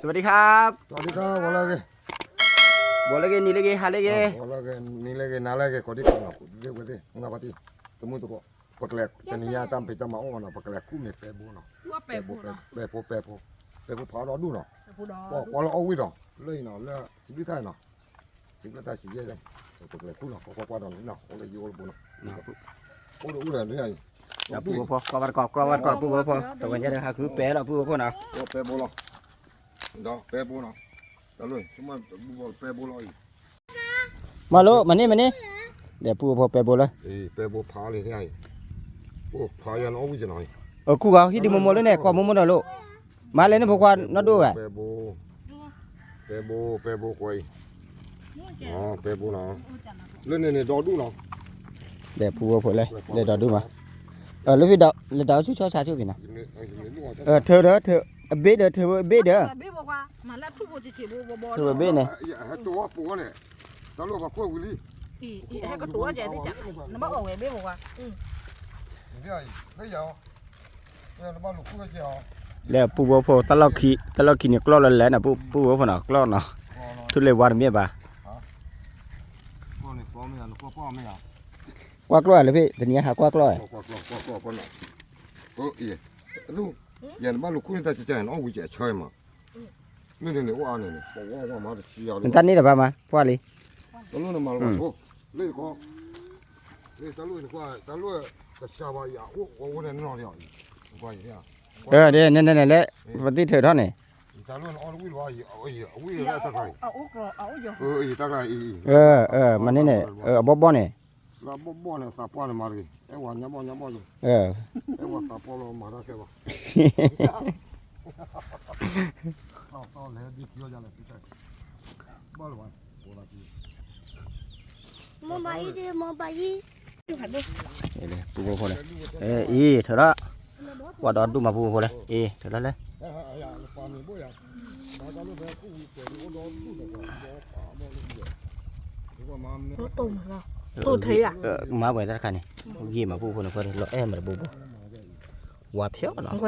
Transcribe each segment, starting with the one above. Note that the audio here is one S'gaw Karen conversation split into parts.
สวัสดีครับ สวัสดีครับ ဝီၤလၢဂ့ၤ ဝီၤလၢဂ့ၤ နံၤလၢဂ့ၤ ဟါလၢဂ့ၤ ဝီၤလၢဂ့ၤ နံၤလၢဂ့ၤ နၤလၢဂ့ၤ ကိးဒံကိးနီၢ် ကိးဒံကိးသ့ၣ် ငါးပါတီ တမူတကိး ပကလဲၤတနံၤညါတၢ်ဖံးတၢ်မၤအိၣ်နီၢ် ပကလဲၤခူၣ်မ့ၢ်ပဲဘိနီၢ် ပဲဘိ ပဲဘိ ပဲဘိ ပဲဘိဖးဒီဒူၣ်နီၢ် ကွၢ်လၢအီၣ်ဝံၣ်ဒီး လၢအံၤနီၢ် လၢစံးဘျုးတၢ်အံၤနီၢ် စံးဘျုးတၢ်စံးယဲၢ် ပကလဲၤခူၣ်နီၢ် ကွၢ်ကွၢ်ကွၢ်ဒီးန့ၣ်နီၢ် အိၣ်လၢယအိၣ်လၢဘိနီၢ် အိၣ်လၢအိၣ်လၢန့ၣ် ပူဖိ ကွၢ်ဘၣ်တကိး ကွၢ်ဘၣ်တကိး ပူဖိဖိ တဝဲညါဒီးဟးဃုပဲလီၤ ပူဖိဖိနီၢ် ပဲဘိလီၤ ဒီးပဲဘိနီၢ် တၢ်လၢ ပဲဘိလီၤအံၤ မၤလိ မၤန့ၢ် မၤန့ၢ် ဒီးပူဖိပဲဘိလၢ ပဲဘိဖးလံန့ၣ်အံၤ ဖးယၤန့ၣ်အီၣ်ဝံၣ်ကနီၢ်အံၤ အခိၣ်ဂီၤဟံၣ်ဒုးမိၢ်မိၢ်လၢန့ၣ် ကွၢ်မိၢ်မိၢ်ဒီးလိၣ် မၤလဲၣ်န့ၣ်ဖိခွါနီၢ်ဒိၣ်ဝဲ ပဲဘိ ပဲဘိ ပဲဘိကွၢ်အံၤ ပဲဘိနီၢ် လၢန့ၣ်န့ၣ်ဒီဒူၣ်နီၢ် ဒီးပူဖိဖိလၢ လဲၤဒီဒူၣ်မး လၢဖံဒီး လဲၤဒီဆူၣ်ဆီဆါဆူၣ်ဖံနီၤ ထုးဒီးထုး အဘ့ၣ်ဒီးထုးအဘ့ၣ်ဒီး ထုးအဘ့ၣ်န့ၣ် တၢ်လၢပှၤကွၢ်ဝံၤလံ လၢပူဖိဖိ တၢ်လီၢ်ခံန့ၣ်ကျီၢ်လၢလဲၣ်နီၤ ပူဖိဖိနီၤ ကျီၢ်နီၤ ထူလ့ဝါတမ့ၢ်ဘၣ် ကွၢ်ကျီၢ်လၢဖဲ တနံၤဟးကွၢ်ကျီၢ် ယၤနဘၣ်လူၤခူၣ်န့ၣ်တၢ်စံးစဲန့ၣ် အီၣ်ဝံၤကဲအဆၢမး မ့ၢ်န့ၣ်န့ၣ် အိၣ်အါန့ၣ်န့ၣ် ပဝီဝီမၤတဆံယၤလီၤ နတၢ်န့ၢ်တဘၣ်မး ပှၢ်လံ တၢ်လိၣ်န့ၣ်မၤလီၤဆိ လၢတခီ လၢတၢ်လိၣ်န့ၣ်ကွၢ် တၢ်လိၣ်ကစၢ်ဘၣ်ယၤ အိၣ်ဝဲန့ၣ်နီၤလီၤ ကွၢ်ယၤ နဲနဲနဲလၢ ပသံထုးထီၣ်န့ၣ် တၢ်လိၣ်န့ၣ်အီၣ်တဝံၣ်လီၤ အံၤ အဝံၣ်လၢတၢ်ကျါအံၤ အံၤတၢ်ကျါအံၤ မၤန့ၢ်န့ၣ် အဘီဘီန့ၣ် လၢအဘီဘီန့ၣ် အသးပှၢ်န့ၣ်မၤတဂ့ၤ အဲၣ်ဝဲညါဘီညါဘီယၤ အဲၣ်ဝဲသးပှၢ်လီၤမၤတၢ်ခဲဘၣ် ဘၣ်လၢၤဘၣ် မိၢ်ဘၣ်အံၤဒီး မိၢ်ဘၣ်အံၤ ပူဖိဖိန့ၣ် အံၤ ထုးထီၣ် ကွၢ်ဒီဒူၣ်မးပူဖိဖိလၢ အံၤ ထုးထီၣ်လၢ မၤဝဲတၢ်တခါန့ၣ် ဂ့ၤမးပူဖိန့ၣ် လီၤအဲၣ်မးတဘိဘိ ဝါဖျိနီၤ ထုး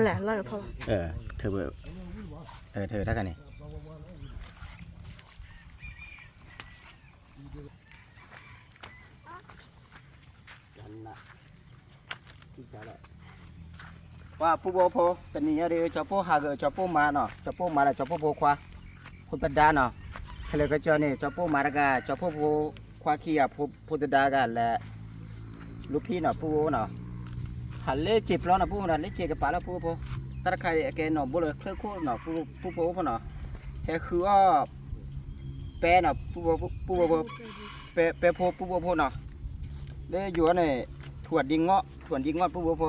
ထုးတၢ်ခါန့ၣ် ပှၤပူဖိဖိ တနံၤညါဒီး ကၠီၤပိၢ်ဟးဂီၤ ကၠီၤပိၢ်မါနီၤ ကၠီၤပိၢ်မါဒီး ကၠီၤပိၢ်ဖိခွါ ဖိသဒါနီၤ ခဲလၢာ်ကစၢ်န့ၣ် ကၠီၤပိၢ်မါတဂၤ ကၠီၤပိၢ်ဖိခွါခံဂၤ ဖိသဒါဂၤလၢ လူဖံနီၤ ပူဖိနီၤ ဟးလၢစ့ၤပျီနီၤ ပူဖိနီၤ လၢစ့ၤကပၤလၢပူဖိဖိ တၢ်တခါအံၤ အကဲနီၢ်ဘိလၢချၢခိၣ်နီၤ ပူဖိဖိနီၤ ဟဲဃုအီၣ် ပဲနီၤ ပူဖိဖိ ပဲဖိပူဖိဖိနီၤ လၢယိၤန့ၣ် ထူၣ်ဒံငီၢ် ထူၣ်ဒံငီၢ်ပူဖိဖိ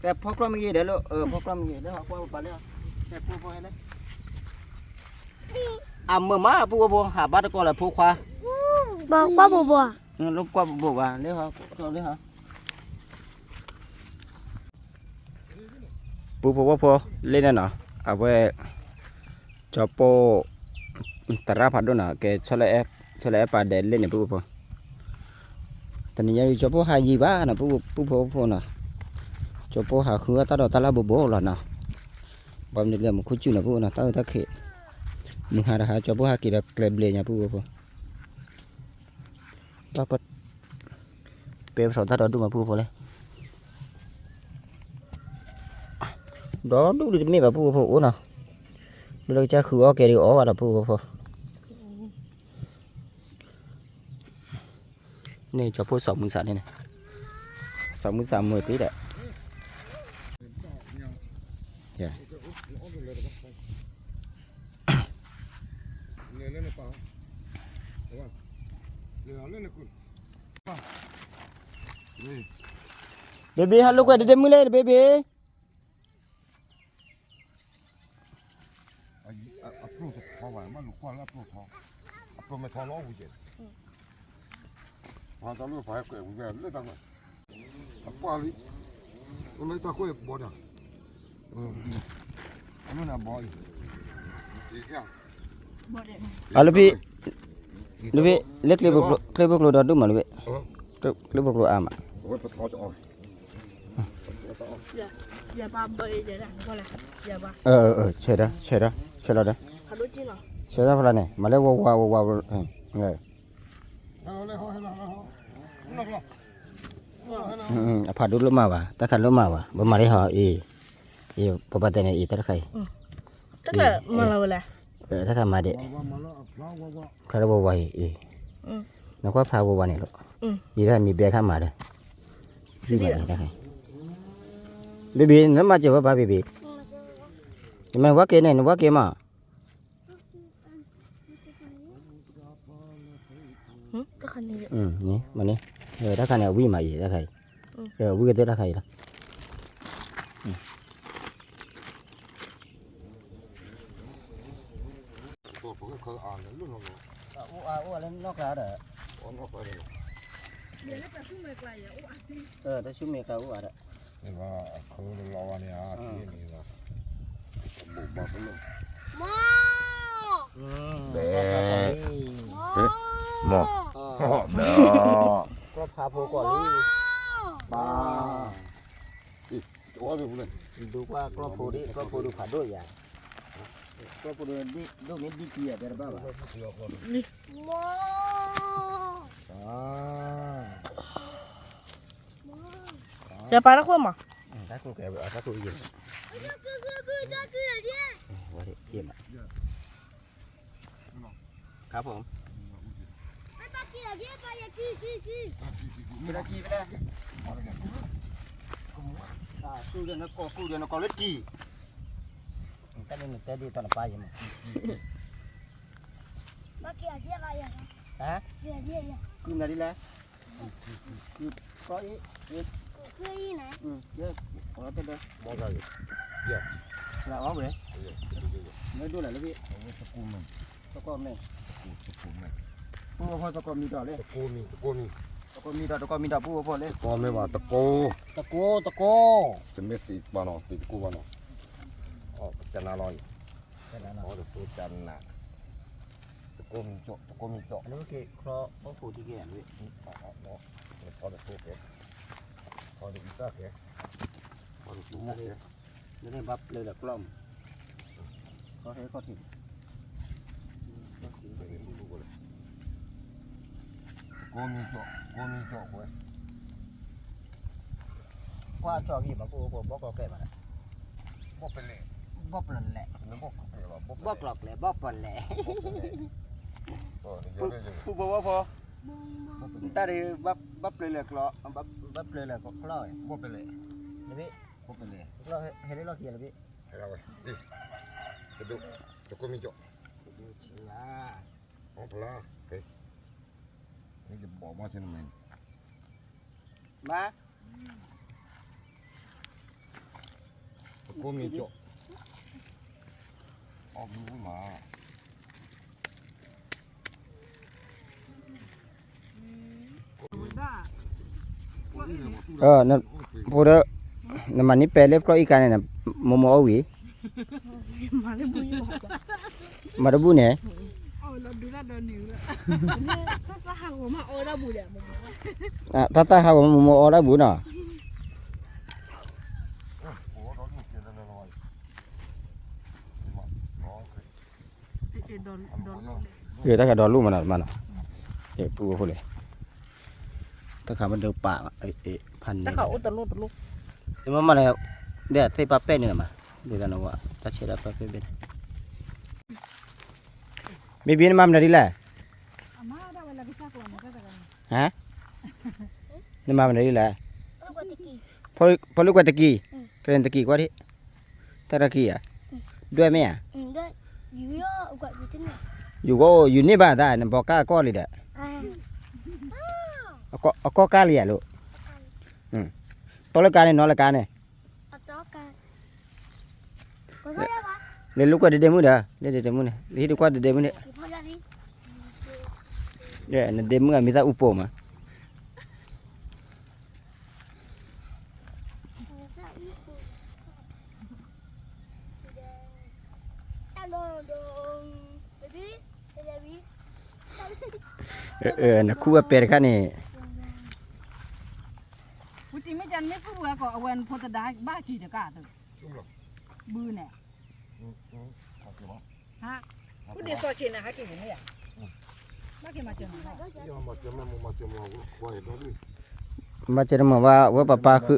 ဖဲဖီကျီၢ်မ့ၢ်ဂ့ၤဒီးလၢ ဖီကျီၢ်မ့ၢ်ဂ့ၤ လၢဟီကွၢ်ပပာ်လၢ ဖဲပူဖိဟဲလၢ အမုာ်မး ပူဖိဖိ ဟးဘါတကိးလၢဖိခွါ ဘၣ်ကွၢ်ပူဖိဘၣ် လၢကွၢ်ပူဖိဘၣ် လၢဟီ လၢဟီ ပူဖိဖိဖိ လၢန့ၣ်နီၤ အဝဲ ကၠီၤပိၢ် သရၣ်ဖးဒိၣ်နီၤ ကဲ ဆီလၢအဲၣ်ပာ်ဒဲးလၢန့ၣ် ပူဖိဖိ တနံၤညါ ကၠီၤပိၢ်ဟးယံၤဘၣ်နီၤ ပူဖိဖိနီၤ ကၠီၤပိၢ်ဟးဃုအီၣ်တၢ်ဒီးတၢ်လၢဘိဘိလီၤနီၤ ဘၣ်မနုၤလၢမူခိၣ်စူၣ်နီၤ ပူဖိနီၤ တၢ်အုၣ်တၢ်ခ့ မုၢ်ဟါတဟါ ကၠီၤပိၢ်ဟးက့ၤဒီးကျဲဘျဲညါ ပူဖိဖိ ပ ပဲပထီၣ်တၢ်ဒီဒူၣ်မး ပူဖိဖိလၢ ဒီဒူၣ်ဒုးတမ့ၢ်ဘၣ် ပူဖိဖိအိၣ်နီၤ လၢလၢကစၢ်ဃုအီၣ်ကဲဒုးအီၣ်ဘၣ်ဒီး ပူဖိဖိ န့ၣ် ကၠီၤဖိစီၤမုၢ်စၢ်န့ၣ်န့ၣ် စီၤမုၢ်စၢ်မုာ်သံဒီး ဘ့ဘ့ ဟဲလိာ်ကွဲတဒ့မုၢ်လၢ ဘ့ဘ့ အပျိၢ်တထီဘၣ် မ့ၢ်လူၤကွၢ်လၢအပျိၢ်ထီ အပျိၢ်မ့ၢ်ထီလီၤအဝံၤကဲ ပှၤတၢ်လိၣ်ပှၤဟဲကွဲးဝံၤဝဲလၢတၢ်ကွဲး အကွၢ်လံ အမ့ၢ်တၢ်ကွဲးဘီဒီး အမ့ၢ်နဘီအံၤ အလၢဖံ လၢဖံ လၢကျ့ဖိကျိဒီဒူၣ်မးလၢဖံ ကျ့ဖိကျိအါမး ဆဲးဒီး ဆဲးဒီး ဆဲးလီၤဒီး ဆၢတၢ်ဖျါန့ၣ် မၤလၢဝါဝါဝါဝါ, အဖးဒိၣ်လၢမၤဘၣ် တၢ်ခါလၢမၤဘၣ် ဘၣ်မၤလၢဟီအံၤ, အံၤ ပပာ်တဲန့ၣ်အံၤ တၢ်တခါအံၤ, တၢ်ခါမၤဒဲး, တၢ်ခါမၤဒဲး, ဖျါလၢဝါဝါအံၤအံၤ, နကွၢ်ဖျါဝါဝါန့ၣ်လီၤ, အံၤတၢ်မံၤဘဲခါမၤဒီး, မၤဒဲးတၢ်ခါအံၤ, baby နမၤစၢၤဝဲဘၣ် baby, နမ့ၢ်ဝါက့ၤန့ၣ် နဝါက့ၤမး မ့ၢ်န့ၣ် တၢ်ခါန့ၣ် အဝံၣ်မးအံၤ တၢ်ခါအံၤ, ဝံၣ်ကတၢၢ်တၢ်ခါအံၤလီၤ, အိၣ်အါအိၣ်အါလၢနီၢ်ကျါဒီး, တၢ်ဆူမဲာ်ကျါအိၣ်အါဒီး န့ၣ်ဘၣ် အခၢလီၤဝါန့ၣ်ဧါ, ထံန့ၣ်ဘၣ်, ဘဲ, မ့ၢ်, ကျီၢ်ဖးဖိကီၢ်လံ, ပၢ်, ဒိကွၢ်ကျီၢ်ဖိဒ် ကျီၢ်ဖိဒိၣ်ဖးဒိၣ်ယၤ, ကျီၢ်ဖိဒိၣ်ဒိၣ်မ့ၢ်ဒ်ကံယၤတဲတဘၣ်ဘၣ်, ယပာ်တၢ်ခိၣ်မး, တၢ်ခိၣ်ကဲ တၢ်ခိၣ်ယဲၢ်, ဝဲယဲၢ်မး, ครับผม, ကူဒီးနကီၢ်လၢတံၢ်, တၢ်န့ၣ်နတဲဒ်သိးနပၢ်ယဲၢ်မး, ဟါ, ကူနၤဒ်လဲၣ် ကီအံၤ, ကီအံၤ, ကီအံၤ, လၢအီၣ်ဝဲ, မ့ၢ်ဒိၣ်လၢ်လၢဖံး, သကိးမဲာ်, ပုၢ်ဝဲၢ်ဖီသကိးမံၤဒီးလဲၣ်, သကိးမံၤဒီး သကိးမံၤဒီး ပုၢ်ဝဲၢ်ဖီလဲၣ်, သကိးမ့ၢ်ဘၣ်သကိး, သကိး, သကိး, တမ့ၢ်သ့ၣ်ဘၣ်နီၤ သ့ၣ်သကိးဘၣ်နီၤ, ကနၤလီၤအံၤ, သကိးကနၤ, သကိးမံၤကၠီ, သကိးမံၤကၠီ, လၢက့ၤခီအိၣ်ခိၣ်ဒ်က့ၤ, ခီတသိးကဲ, ခီတအံၤတၢ်ကဲ, ခီတသိးကဲ, လၢန့ၣ်ဘၣ်ပျၢၤဒီးကျီၢ်မး, ခီဟဲခီထံး, သကိးမံၤကၠီ, သကိးမံၤကၠီကွဲ, ကွၢ်ကၠီဂံၢ်မး ပုၢ်ဝဲၢ်ဖီ ဘီၣ်ကျီၢ်ကျဲဘၣ်ဒီး, ဘီၣ်ပလဲၣ်, ဘီၣ်ပလဲၣ်, ဘီၣ်ကျီၢ်ကျဲ ဘီၣ်ပလဲၣ်, ပုၢ်ဝဲၢ်ဖီ, တၢ်ဒီး ဘၣ်ပျၢၤလၢကျီၢ်, ဘၣ်ပျၢၤလၢကျီၢ်, ဘီၣ်ပလဲၣ်, ဟဲလၢလီၢ်ခံလၢဘ့ၣ်, သကိးမံၤကၠီ, ဘီၣ်ပလဲၣ်, မါ, သကိးမံၤကၠီ, အီၣ်မူမး, ဖိဒီး, နမၤန့ၢ်ပဲလၢပျီၢ်အံၤကါန့ၣ် မိၢ်မိၢ်အီၣ်ဝံၤ, မၤတဘူၣ်န့ၣ်, တၢ်သၣ်ဟးဂီၤမိၢ်မိၢ်အီၣ်တၢ်ဘူၣ်နီၤ, တၢ်ခါဒီးလူၢ်မးနီၤ မးနီၤ, ပုၢ်ဖိလဲၣ်, တၢ်ခါမ့ၢ်ဒုးပာ်, ဖးန့ၣ်, မ့ၢ်မးန့ၣ်, ဒ်သ့ၣ်ပာ်ပဲာ်န့ၣ်မး, ဒ်သိးနဝဲ တၢ်ဆဲးတၢ်ပာ်ပဲာ်ဘ့ၣ်န့ၣ်, မ့ၢ်ဘံနမၤမနုၤဒ်လဲၣ်, ဟါ, နမၤမနုၤဒ်လဲၣ်, ဖီလၢကွဲးတကံၢ်, ကလဲၤတကံၢ်ကွၢ်ဒံး, တၢ်တကံၢ်ဧါ, ဒွဲၣ်မ့ၢ်ဧါ, ယိၤကီၢ် ယိၤန့ၢ်ဘၣ်သး နဘီကၢ်ကီၢ်လံဒီး, အကီၢ်ကၢ်လံဧါလိၤ, တီလၢကါန့ၣ် နီလၢကါန့ၣ်, လဲၤလိာ်ကွဲဒဒဲမုၣ်ဒီး လၢဒဒဲမုၣ်န့ၣ် လၢဟံၣ်တကွၢ်ဒဒဲမုၣ်န့ၣ်, နဒဲမုၣ်အမံၤသၣ်အူပိာ်မး နခူၣ်ဝဲပဲတခါန့ၣ်, ဝံၤတံၤမ့ၢ်ကန့ၣ်မ့ၢ်ခူၣ်ဝဲကီး အဝဲနဖိသဒါဘၣ်က့ၤတကးသု, ဘုန့ၣ်, ဟါ, မၤစၢၤတမ့ၢ်ဘၣ် ဝဲပပၢ်ဃု,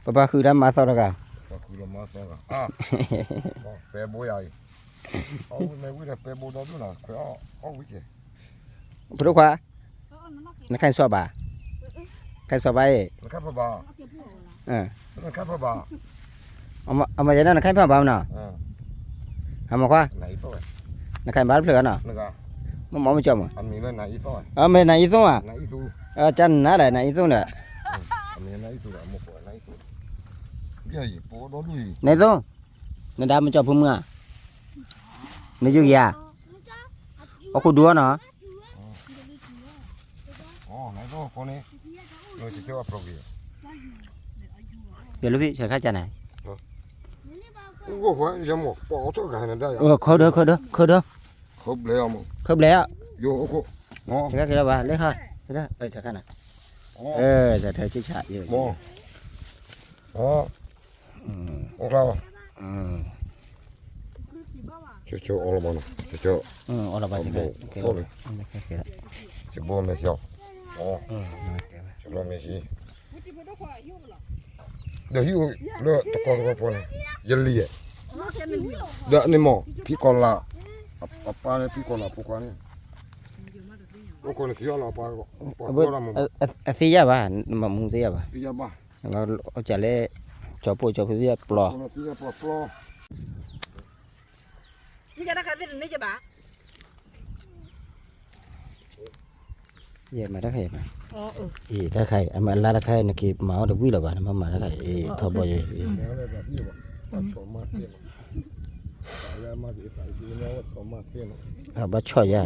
ပပၢ်ဃုတၢ်မၤသီတဂၤ, ပှၤဃုလီၤမၤသီဂၤ, ပဲဘိယၤအံၤ, အဝဲမ့ၢ်ဝံၤဒီးပဲဘိဒီဒူၣ်နီၤ, ခွဲးအီၣ်ဝံၤကဲ, ဖိဒိၣ်ခွါ, နခါအံၤစီၤဘၣ်, ခါအံၤစီၤဘၣ်အံၤ, နခါဖၢဘၣ်, နခါဖၢဘၣ်, အမ့ၢ်ယဲနီၤ နခါအံၤဖၢဘၣ်မနီၤ, အမ့ၢ်ခွါ, နခါအံၤဘၣ်တဖျၢၣ်ဂၤနီၤ, မ့ၢ်မ့ၢ်မ့ၢ်ကၠီမး, အမ့ၢ်နအံၤသိၣ်ဧါ, ကနၤလၢနအံၤသိၣ်ဒီး, နအံၤသိၣ်, နဒါမ့ၢ်ကၠီဖိမုၣ်ဧါ, နယူၤယၤ, အခိၣ်ဒူအီၤနီၤ, ယလူဖံဆဲးခါကၢ်န့ၣ်, ခီဒီး ခီဒီး ခီဒီး, ခီဘျဲၣ်, ဆဲးခါက့ၤလီၤဘၣ် လဲၤခါ, ဆဲးခါန့ၣ်, ဆဲးထၢဆ့ဆး, ဆိဆိအီလီၤဘၣ်နီၤ, ဆိဆိ, အီလီၤဘၣ်, ဆိဆိ, ဒီးဟံၣ်အိၣ်လၢတကီတကီဖိန့ၣ်, ယလံၤ, ဒီးန့ၣ်မ့ၢ် ဖံကီၢ်လး, အပၢ်န့ၣ်ဖံကီၢ်လးဖိခွါန့ၣ်, အိၣ်ခိးန့ၣ် အသ့ၣ်ညါဘၣ်, နမၤမူသ့ၣ်ညါဘၣ်, သ့ၣ်ညါဘၣ်, ကလဲၣ်, ကၠီပိၣ်ကၠီဖိသ့ၣ်ညါပျီ ယဲမၤတၢ်ခါအံၤ, အံၤတၢ်ခါအံၤ အမၤလါတခါအံၤ နက့ၤမၤအီၣ်တဝံၣ်လၢၤဘၣ် နမ့ၢ်မၤတၢ်ခါအံၤ အံၤထီဘိယဲ, ဘၣ်ဆီၣ်ယၤ,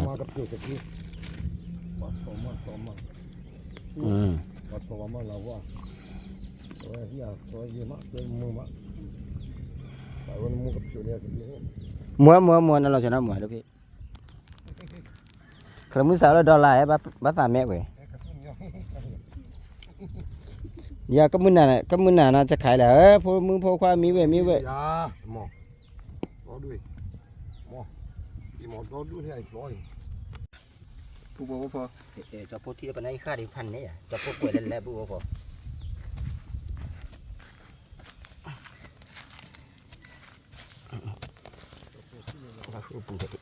မွၤမွၤမွၤ နလီၤဆီနမွၤလၢဖဲ ခရမုၢ်စးလၢ dollar ဘၣ်သးမဲဝဲ, ယကမုၢ်နၤ ကမုၢ်နၤနီၤ ကခးလၢ ဖိမုၣ်ဖိခွါမံဝဲမံဝဲ, ပူဖိဖိ, ကၠီဖိထံၣ်ပနၢ်အံၤဃၣ်ဒံးဖးန့ၣ်ယါ ကၠီဖိကွဲးလၢလဲၣ်ပူဖိဖိ, ဘၣ်ဃုပူၤ လဲၣ်,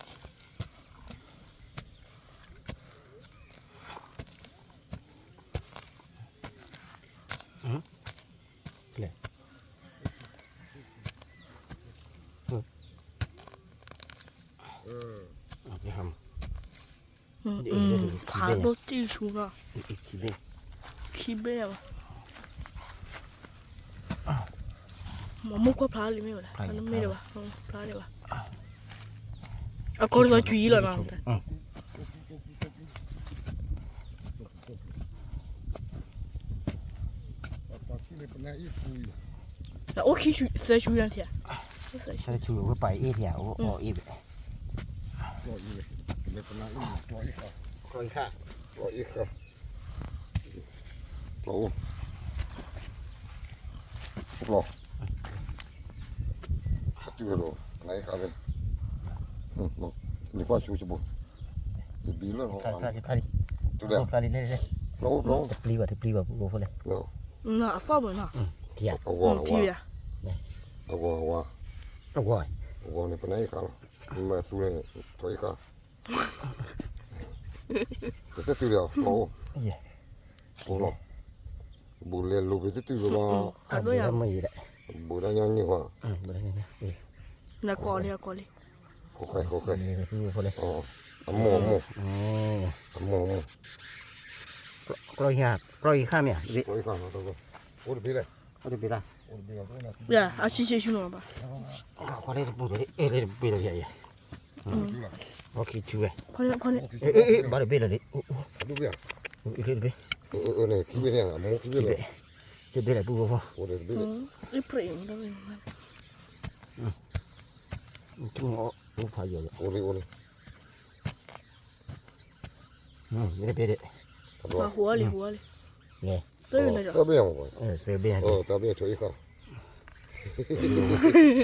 ဖးဒိၣ်တံၢ်ဆူနီၤ, ခံဘ့ၣ်, မ့ၢ်ကွၢ်ဖျါလံမ့ၢ်ဝဲလဲၣ်, မ့ၢ်ဒံးဘၣ်, ဖျါဒံးဘၣ်, အကီၢ်တသီကွံလီၤနီၤ. အိၣ်ခံသၢဆူယါထံၣ်, သၢဆူဝဲပာ်အ့ၣ်ထံၣ်, အိၣ်အ့ၣ်ဘၣ်, ကျီအ့ၣ်ခါ, ကျီအ့ၣ်ခါ, ကျီအိၣ်, ကျီ, ဟဲတုၤလီၤ, နအ့ၣ်ခါဖဲ, နကွၢ်ဆူစဘိ, တဘံလၢ, တပျံၤဘၣ် တပျံၤဘၣ် ပူဖိလဲၣ်, အသီၣ်မးနီၤ, အဝါ, အဝါ, အဝါ, အဝါန့ၣ် ပနၢ်အ့ၣ်ခါလီၤ, မ့ၢ်သူန့ၣ် ထီၣ်အ့ၣ်ခါ, ပတတုၤလီၤ, အိၣ်လီၤ, ဘူးလဲၤလိာ်ပတတုၤလီၤ, ဘူးဒၣ်ညါန့ၣ်, နကိးလံ ကိးလံ, အမိၢ်အမိၢ်, အမိၢ်အမိၢ်, ကျီအ့ၣ်ခါမ့ၢ်, အိၣ်တဘ့ၣ်လဲၣ်, အဆံဆံဆူနီၤဘၣ်, ခွါလၢတပူၤလီၤ, အဲၣ်လၢတပူၤလီၤ, ဘၣ်တဘ့ၣ်လီၤ, တဘ့ၣ်လီၤ, တဘ့ၣ်လီၤ, တဘ့ၣ်လီၤ, တဘ့ၣ်လီၤ, ပူဖိဖိ, အိၣ်လီၤ, အိၣ်လီၤ, တဘ့ၣ်လီၤ, တဘ့ၣ်လီၤ, တဘ့ၣ်လီၤ, တဘ့ၣ်လီၤ, တဘ့ၣ်လီၤ, တဘ့ၣ်လီၤ, တဘ့ၣ်လီၤ, တဘ့ၣ်လီၤ, တဘ့ၣ်လီၤ,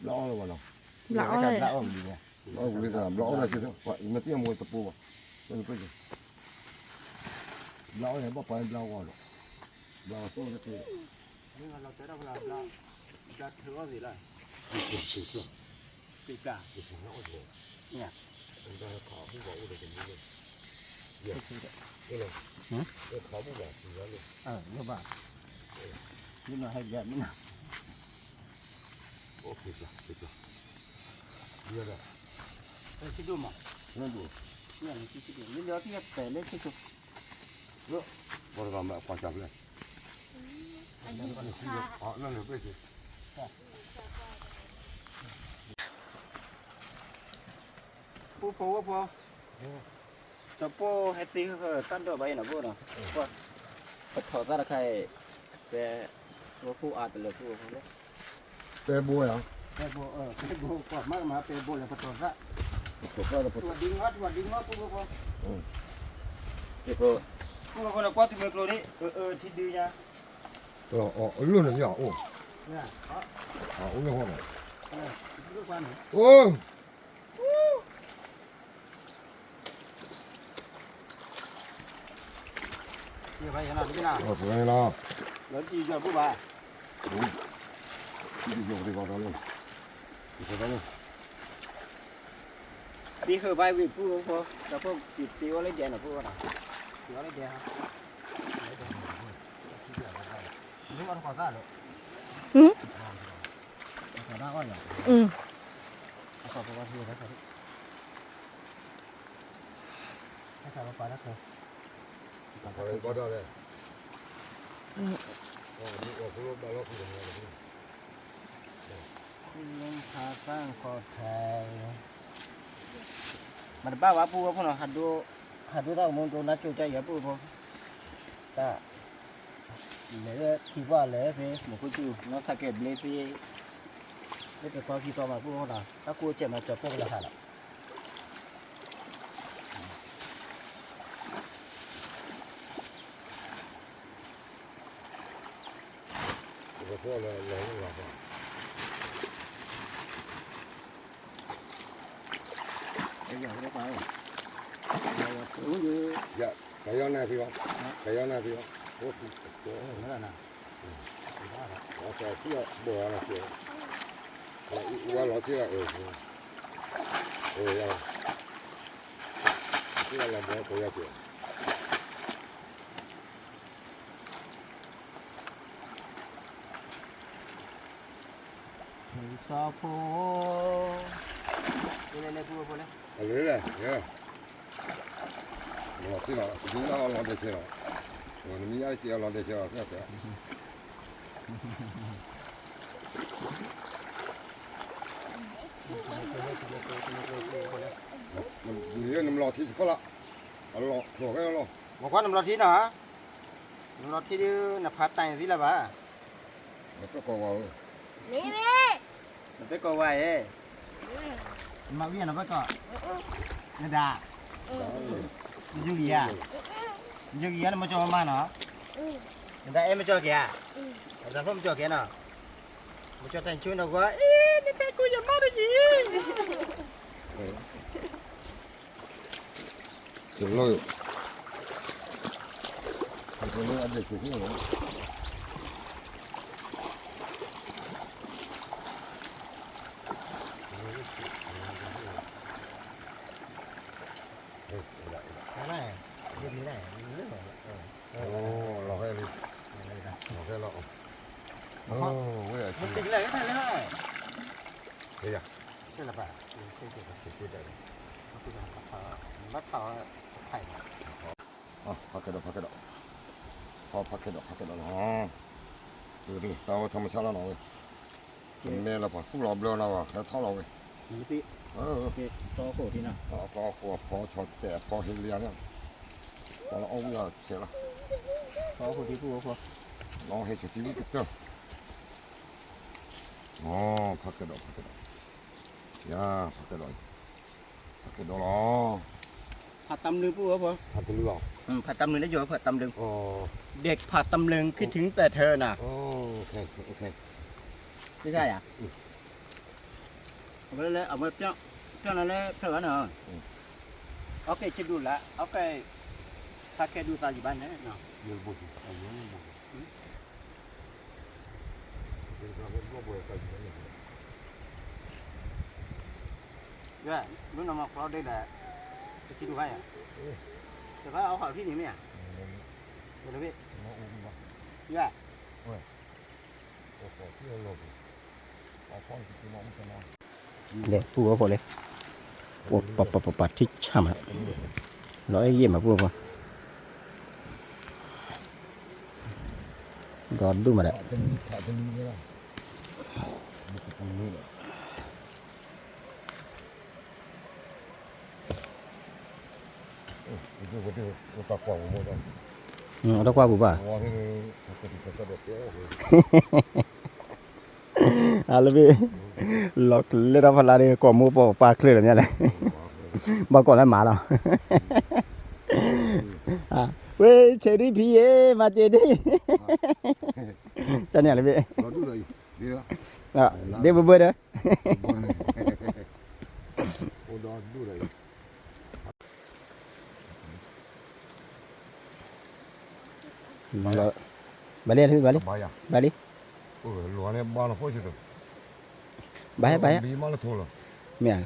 ဘျါအီၣ်လၢၤဘၣ်နီၤ, ဘျါအီၣ်လၢၤ, ဘျါအီၣ်လၢၤ, ဘျါအီၣ်လၢၤ, ယမ့ၢ်တံၢ်အမိၢ်တပူၤဘၣ်, ဘျါအီၣ်လၢၤ ဘၣ်ပှၤဘျါအီၣ်လီၤ, ဘျါအီၣ်တအိၣ်တသ့, ဘျါထုးအီၣ်သ့လီၤ, ဘျါခးဘူၣ်ဘၣ်အိၣ်ဒီးတမံၤလၢ, ခးဘူၣ်ဘၣ်, ဘၣ်, မ့ၢ်နီၤဟဲဘျါမ့ၢ်နီၤ, အိၣ်က့ၤကျီ က့ၤကျီ ဒ်ဒီး ဆံဒိၣ်မး နဒိၣ် နလီၤတံၢ်ပဲာ်လၢဆံဒိၣ် ပှၤတဂၤမ့ၢ်အပှၤကၢ်ဖျဲၣ် လၢလၢပျဲၢ်က့ၤ ပူဖိဝဲဖိ ကၠီၤပိၢ်ဟဲသ့ဟၢၣ်တၢ်ဒိးဘၣ်အံၤနီၤ ဖိနီၤ ပထီၣ်သၣ်တခါအံၤ ဖဲ ဝဲဖိအါတလၢာ်ဖိဖိလၢ ပဲဘိဧါ ပဲဘိ ပဲဘိ ကွၢ်မးမး ပဲဘိလဲၣ် ပထီၣ်သၣ် ပထီၣ်သၣ်လၢပထီၣ် ဒံငီဒံငီ ဖိဖိဖိ ဖိဖိန့ၣ် ကွၢ်သုမ့ၢ်ကျိၤဒ် အၢ အၢ ထံဒုညါ အလီၢ်န့ၣ်မ့ၢ်အိၣ် အိၣ်လၢဟီၣ်န့ၣ် အိၣ် ယဘၣ်ယနၤတက့ၢ်နၤ လီၤတံၢ်ယီၤဘူၣ်ဘၣ် သံဃုာ်ဘၣ်ဝံၤပူဖိ ဒီးဖိက့ၤသ့ဝဲလၢဒဲးနီၤ ဖိဝဲဒၣ် သ့ဝဲလၢဒဲး မ့ၢ်အီၣ်တခီသၣ်လၢ ဟမ် အီၣ်တခီသၣ်အီၣ်ယၤ အီၣ်တခီသၣ် ဟဲခါလီၤပာ်တၢ်ခဲ ဘၣ်ဒၣ်လဲၣ် လၢခါသၣ်ခီထဲ မတဘၣ်ဝဲပူဝဲဖိနီၤ ဟးဒိတၢ်အိၣ်မူဒိနါကၠိတၢ်ယဲပူဖိ တၢ် လဲၤလၢထံပှၢ်လဲၤသ့ မူခိၣ်စူၣ် နီၢ်ဆါကဲဘျ့သ့ လၢတသီခံသီမးပူဖိနီၤ တၢ်ကူၣ်အိၣ်စဲးမးကၠီၤပိၢ်ကလီၤဟးလီၤ ကယီနၢ်သံလီၤ ကယီနၢ်သံလီၤ အိၣ် အစးထံၣ်ဘီၣ်အီၤလီၤ အဝဲလီၤထံၣ်လီၤ အၢ ယၤ ထံၣ်လီၤလီၤဘီကယီက့ၤ စီၤဖိ လဲၤလဲၤလဲၤ ဖိဖိလဲၤ အလဲၤလဲၤ လီၤတံၢ်လီၤ ဒ်လီၤလီၤဒဲးဆဲးလီၤ နမ့ၢ်ယါက့ၤအလီၤဒဲးဆဲးလီၤ နမ့ၢ်လီၤထံတခီလီၤ အလီၤဖျိးခဲလီၤ မကွၢ်နမ့ၢ်လီၤထံနီၤ နမ့ၢ်လီၤထံဒုး နဖးတၢ်အံၤသ့လၢၤဘၣ် နပၢၢ်ကီၢ်ဝါဧၢ နပၢၢ်ကီၢ်ဝါဧၢ နမၤဝံၤနပၢၢ်ကီၢ် နဒၣ် နယုၢ်ကယၤ နယုၢ်ကယၤ နမ့ၢ်ကၠီမါနီၤ နဒၣ်အဲၣ်မ့ၢ်ကၠီက့ၤဧါ နဒၣ်ဖျိမ့ၢ်ကၠီက့ၤနီၤ မ့ၢ်ကၠီတၢ်ဆိနီၤကွၢ် အ့ နတဲကူယမါတယံၤ ကလီၤ ကလီၤအဒဲးဆူၣ်လီၤ လီၤခဲလီၤ ဝဲ ဖးကဲဒီး ဖးကဲဒီး ဖးကဲဒီးလီၤ တၢ်အိၣ်ထီၣ်မဆါလီၤနီၤဝဲ တမ့ၢ်လၢပှၤသူၣ်လီၤဘျၢလီၤ ဟဲထီၣ်လီၤဝဲ တီခိၣ်ထံနီၤ တီခိၣ်အဖီဆီတဲာ်အဖီဟ့လံန့ၣ် ပှၤလၢအီၣ်ဝံၣ်အီၣ်ဆဲးလီၤ တီခိၣ်ထံဖူအဖီ လီၤဟဲဆိးထံဝံၣ်ကတၢၢ် ဖးကဲဒီး ဖးကဲဒီး ယၤ ဖးကဲဒီး ဖးကဲဒီးလီၤ ဖးတၢ်မနုၤပူအဖီ ဖးတၢ်မနုၤလၢယိၤ ဖးတၢ်မနုၤ เด็ก ဖးတၢ်မနုၤ คิดถึงแต่เธอ นะ ใช่ใช่ အဝဲလၢ အဝဲ ပျော့နၤလၢဖျၢၣ်ဘၣ်နီၤ အကဲဆံဒူၣ်လၢ အကဲ ဖးကဲဒူၣ်သးယံၤဘၣ်န့ၣ် မုၢ်နၤမၤချီဒ့ဒီး တဆံဒူၣ်ဘၣ်ယၤ တဘၣ်အီၣ်ဟီၣ်ဖံၣ်န့ၣ်မ့ၢ်ဧါ တဘၣ် ယၤ အိၣ်ဟီၣ်ဖံၣ်အလီၢ်ပူၤ လဲၤပူအီၣ်ဖိလဲၣ်, ပပပပထံၣ်ဆၣ်မး, လီၤအဲၣ်ယဲၢ်မးပူအီၣ်ဖိ, ဒီဒူၣ်မးဒီး အတၢ်ကွၢ်ပူၤဘၣ်, အလၢဘ့ၣ်, လီၤကလဲၤထီၣ်ဖီလာ်ဒီး ကိးမိၢ်ပၢ်ပၢ်ချၢလီၤမ့ၢ်လဲၣ်, ဘၣ်ကိးလၢမၤလီၤ, ဝ့ၢ်ဆဲးဒံဖံဧၢ, မၤစၢၤဒံ, တၢ်န့ၣ်လၢဘ့ၣ်, ဒ့ဘၢဘၢဒီး ဘၣ်လံ, ဘၣ်လံ, ဘၣ်လံ, ဘၣ်ဟဲ, ဘၣ်ဟဲ, မ့ၢ်ဧါ, မ့ၢ်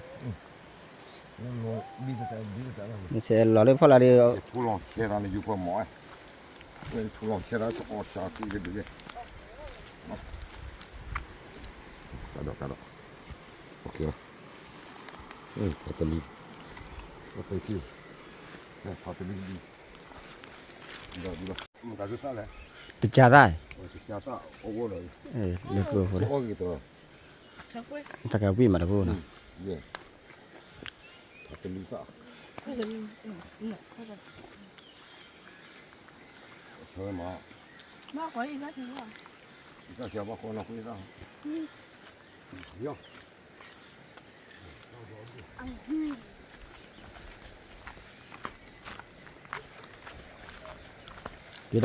စဲးလီၤလၢဖီလာ်ဒီး တကးသၣ်, တၢ်ကဝံၣ်မးတဘိနီၤ, က့ၤလီၤက့ၤလီၤ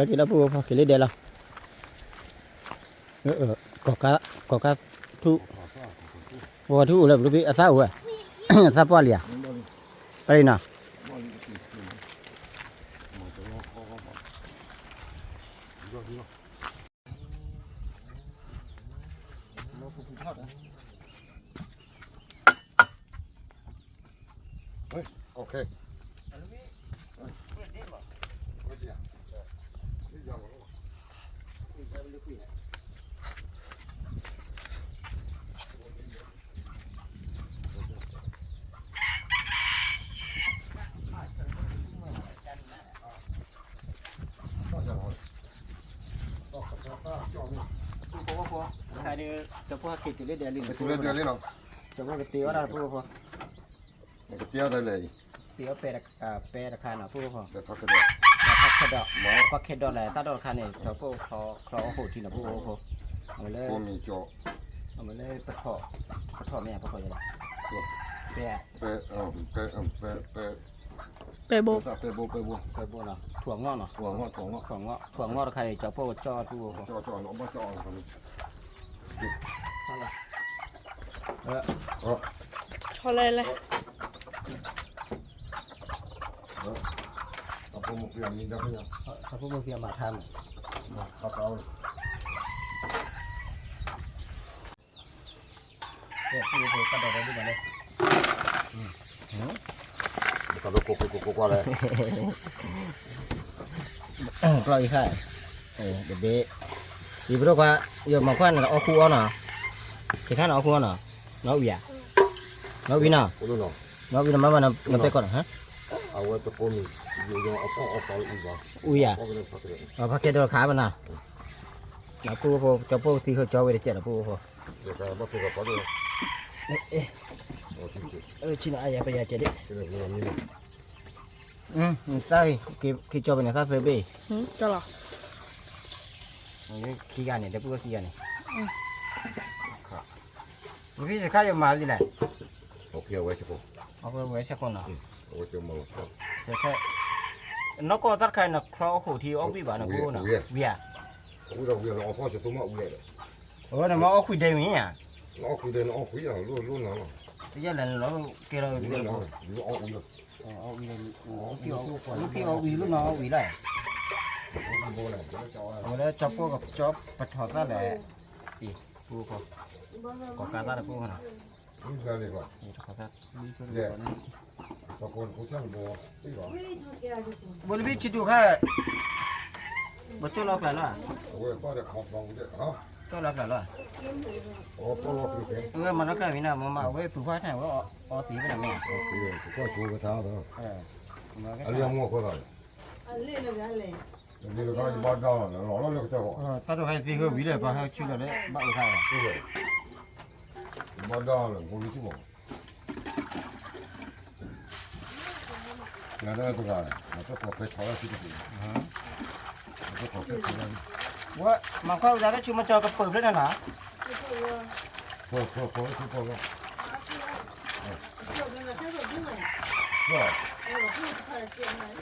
ပူဖိ က့ၤလၢဒဲလီၤ, ကီၢ်ကးထူၣ်, ကီၢ်ကးထူၣ်အိၣ်လၢပလူၤဖံ အသၣ်အိၣ်ဝဲ, အသၣ်ပှၢ်လံဧါ, ပၢ်လံနီၤ, တခါဒီး ကၠီဖိဟဲက့ၤတုၤလၢဒဲလံ, ကတုၤလၢဒဲလံနီၤ, ကၠီဖိကတ့အီၣ်တၢ်တဖိဖိ, ကတ့အီၣ်တၢ်လဲၣ်, တ့အီၣ်ပဲတခါ, ပဲတခါနီၤ ပူဖိ, ဖးခဲဒီး, ဖးခဲဒီးလဲၣ် တၢ်ဒိၣ်တခါန့ၣ် ကၠီဖိချီအီၣ်ဟိးထံနီၤ ပူဖိ, အမ့ၢ်လၢ အမ့ၢ်လၢ ပထီၣ်, ပထီၣ်မ့ၢ်ဧါ ပထီၣ်ယဲလဲၣ်, ပဲ, ပဲဘိ, ပဲဘိနီၤ, ထူၣ်အငီၣ်နီၤ, ထူၣ်အငီၣ်တခါန့ၣ် ကၠီဖိကၠီၣ် ပူဖိ, ဆီလဲၣ်လဲၣ်, အဖိမုၣ်ဖံးမၤထါမး, တၢ်ဒိၣ်ကိၢ်ကိၢ်ကိၢ်ကိၢ်လဲၣ်, ကျီၢ်အံၤခါ, တဘ့ၣ်, ယပဒိၣ်ခွါ, ယမၤခွါန့ၣ် အီၣ်ခူအီၣ်နီၤ, ဆံးခါန့ၣ်အီၣ်ခူအီၣ်နီၤ, နီၣ်ဝံၤဧါ, နီၣ်ဝံၤနီၤ, နီၣ်ဝံၤနီၤ မ့ၢ်ဘၣ်နီၤ နပဲၣ်ကီးနီၤ, အဝဲတကိးမံၤ, အီၣ်အီၣ်အီၣ်အီၣ်အီၣ်, ဖးကဲဒိၣ်ခါဘၣ်နီၤ, နပူဖိ ကၠီဖိကသံဃုာ်ကၠီဝဲတကဲးဒီး ပူဖိ, ဆံးနီၤ အယၤပယၤကဲးဒၣ်, သၣ်, က့ၤကၠီပန့ၣ် သၣ်သၢဘ့ၣ်, ခံဂၤန့ၣ် ဒီပုၢ်ဝဲၢ်ခံဂၤန့ၣ်, မ့ၢ်ဖံတခါယမၤဒ်လဲၣ်, အဝဲဆဲခိၣ်နီၤ, နီၢ်ကီၢ်တၢ်တခါအံၤ နချီအီၣ်ဟိးထံအီၣ်ဝံၣ်ဘၣ်နဖိနီၤ, ဝံၤဧါ, အဝဲန့ၣ်မ့ၢ်အီၣ်ခွံဒဲးမ့ၢ်ဧါ, တယဲၢ်လဲၣ်န့ၣ်လီၤ, ကဲလီၤ, လီၤ, လီၤ, လီၤ, လီၤ, လီၤ, လီၤ, လီၤ, လီၤ, လီၤ, လီၤ, လီၤ, ဝဲလၢကၠီဖိကၠီပထီၣ်သၣ်လဲၣ်, အံၤ, ပူဖိ, ကီၢ်ကးသၣ်တပူဖိနီၤ, ဘိလဘံဆံးတူာ်ခါ, ဘိကၠိလီၤကျါလီၤ, အဝဲပၢ်ဒီးခီပီဝံၤဒီး, ကၠီလီၤကျၢ်လီၤ, အဝဲမၤနီၣ်ကျၢ်ဝံၤန့ၣ် မ့ၢ်မၤအဝဲပုၢ်ခွါန့ၣ် အဝဲအီသံးဝဲန့ၣ်မ့ၢ်, ကၠီဆိကထါဒီး, အလံအမိၢ်အဃိသး, လံတခါယဘၣ်ဒါလီၤ လီၤလီၤလၢကတၢၢ်ဃီ, တၢ်ဒိၣ်ဟဲသံဃုဝံၤလၢပှၤဟဲဆူလီၤလၢဘၣ်အိၣ်ခါ, ယဘၣ်ဒါလီၤ ဖိလံဆူၣ်မး ယၤဒၣ်တဂၤ, မၤတၢ်ဖီၣ်ဖဲထီၣ်လၢဆူတပူၤ, မၤတၢ်ဖီၣ်ဖဲထီၣ်လၢ, ဝဲမၤခွါဝံၤသးလၢဆူမၤစၢၤကပၢၢ်ဖျၢၣ်န့ၣ်နီၤ, ဖီၣ်ဖီၣ်ဖီၣ်လၢဆူဖီၣ်လီၤ,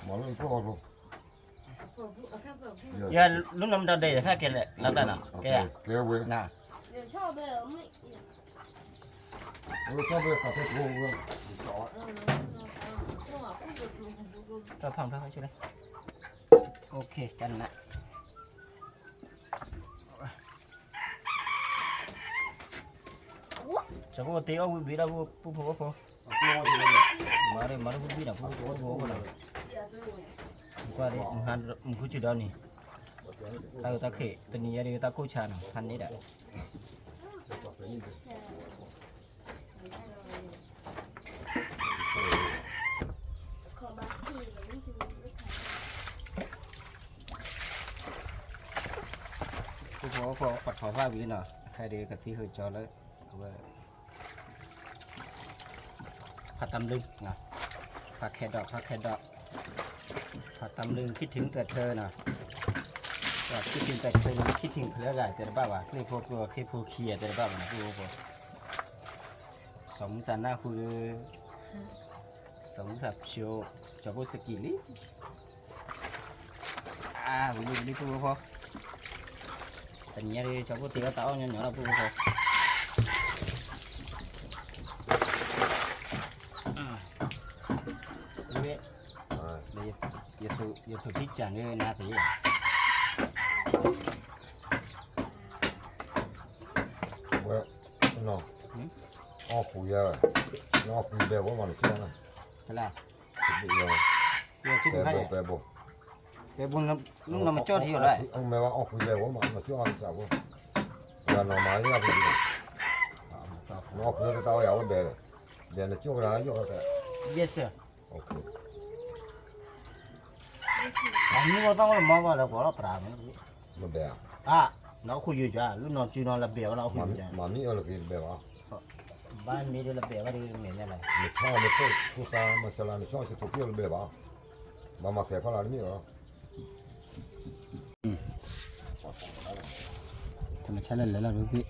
မၤလၢဖီၣ်ဖီၣ် ယလူနီၢ်မတၤဒဲးယခါကဲလဲၣ် လၢတၢ်နီၤ ကဲ, ကဲဝဲ, တၢ်ဖးဖးဆူလဲၣ်, ကနၣ်, ကၠီဖိတ့အီၣ်ဝံၣ်ဘ့ၣ်ဒီးပူဖိဝဲဖိ, မၤရ့မၤရ့ဝံၣ်ဘ့ၣ်ဒီးပူဖိဝဲဖိ, ကွၢ်မူခိၣ်စူၤဒီးန့ၣ်, တၢ်အုးတၢ်ခ့ၣ် တနံၤညါဒီးတၢ်ကိၢ်ဆါနီၤ ဖးန့ၣ်ဒီး ပူဖိဝဲဖိ ပှၤထီၣ်ဖးဝံၤနီၤ ခဲအံၤဒီးကသံဟၢကၠီလၢ အဝဲ ဖးတၢ်မနုၤ, ဖးခဲဒီး ဖးခဲဒီး, ဖးတၢ်မနုၤ ခံထံၣ်တထၢနီၤ, ခံထံၣ်တထၢန့ၣ် ခံထံၣ်ဖျၢၣ်ဂၤတဲတဘၣ်ဘၣ်, ကျ့ဖိကျိၤ ခ့ဖိခံဂၤတဲတဘၣ်ဘၣ်နီၤ ပူဖိဖိ, စီၤမုၢ်သးနၢ်ဟူ, စီၤမုၢ်သးဖျိ, ကၠီဖိစကံးလံ အါ, ဝံၤလံဝံၤလံပူဖိဖိ, တနံၤညါဒီး ကၠီဖိတ့အီၣ်တၢ်အီၣ်ညီညီလီၤပူဖိဖိ, ဝဲ, ယသူၣ်ထံကၢ်န့ၣ်နၤသ့, ဝဲ, နီၤ, အီၣ်ကွံာ်ယၤ, နအီၣ်ကွံာ်ဘဲဘိမးနကၠီၣ်နၤ, ဖဲလၢ, ပဲဘိ, ပဲဘိ, ပဲဘိ, နမၤကၠီၣ်ထံလီၤ, မ့ၢ်ဝဲအီၣ်ကွံာ်ဘဲဘိမး နကၠီၣ်အီၣ်တၢ်ဘိ, ယၤနီၤမၤယၤကွံာ်, နအီၣ်ကွံာ်တၢ်အီၣ်ယၤဝဲဘဲလဲၣ်, ဘဲနကၠီၣ်ကဒါယီၣ်ကဒါ, အမ့ၢ်ဝဲတၢ်ဝဲမၤဘၣ်လၢပှၤလီၤပြးန့ၣ်, လဘဲဧါ, အါ, နီၢ်ခိယုၢ်ယွၤ လၢနီၢ်စုနီၢ်လဘဲဝဲလီၤ အီၣ်ကွံာ်ယၤ, မၤမ့ၢ်အၢလီၤက့ၤလဘဲဘၣ်, ဘၣ်မ့ၢ်ဒီးလဘဲဘၣ်ဒီးမဲာ်ညါလီၤ, နဆီၣ်လၢခိၣ်သူသးမၤစၢၤလၢနဆီၣ်စ့ၢ်ကီးလဘဲဘၣ်, ဘၣ်မၤခဲဖးလၢတမ့ၢ်အီၤ တမဆါလၢလဲၤလီၤလၢဖ့ၣ်,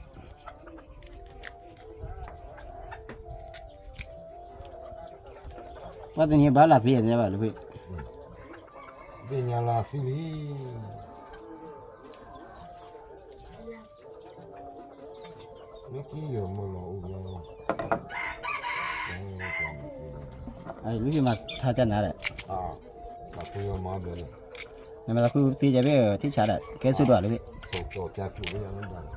ဘၣ်တနံၤဘၣ်လၢသ့ၣ်ညါဘၣ်လၢဖ့ၣ်, သ့ၣ်ညါလၢသ့ၣ်လံ, မ့ၢ်ကံယိာ်မ့ၢ်လီၤအိၣ်ဘျီ, လၢဖ့ၣ်မၤထါကနၤဒီး, မၤသးခုသ့ယဘ့ၣ် ထံၣ်ဆါဒီး ကဲဆိဒိၣ်လၢဖ့ၣ် ယဘီၣ်အိၣ်နီၤ,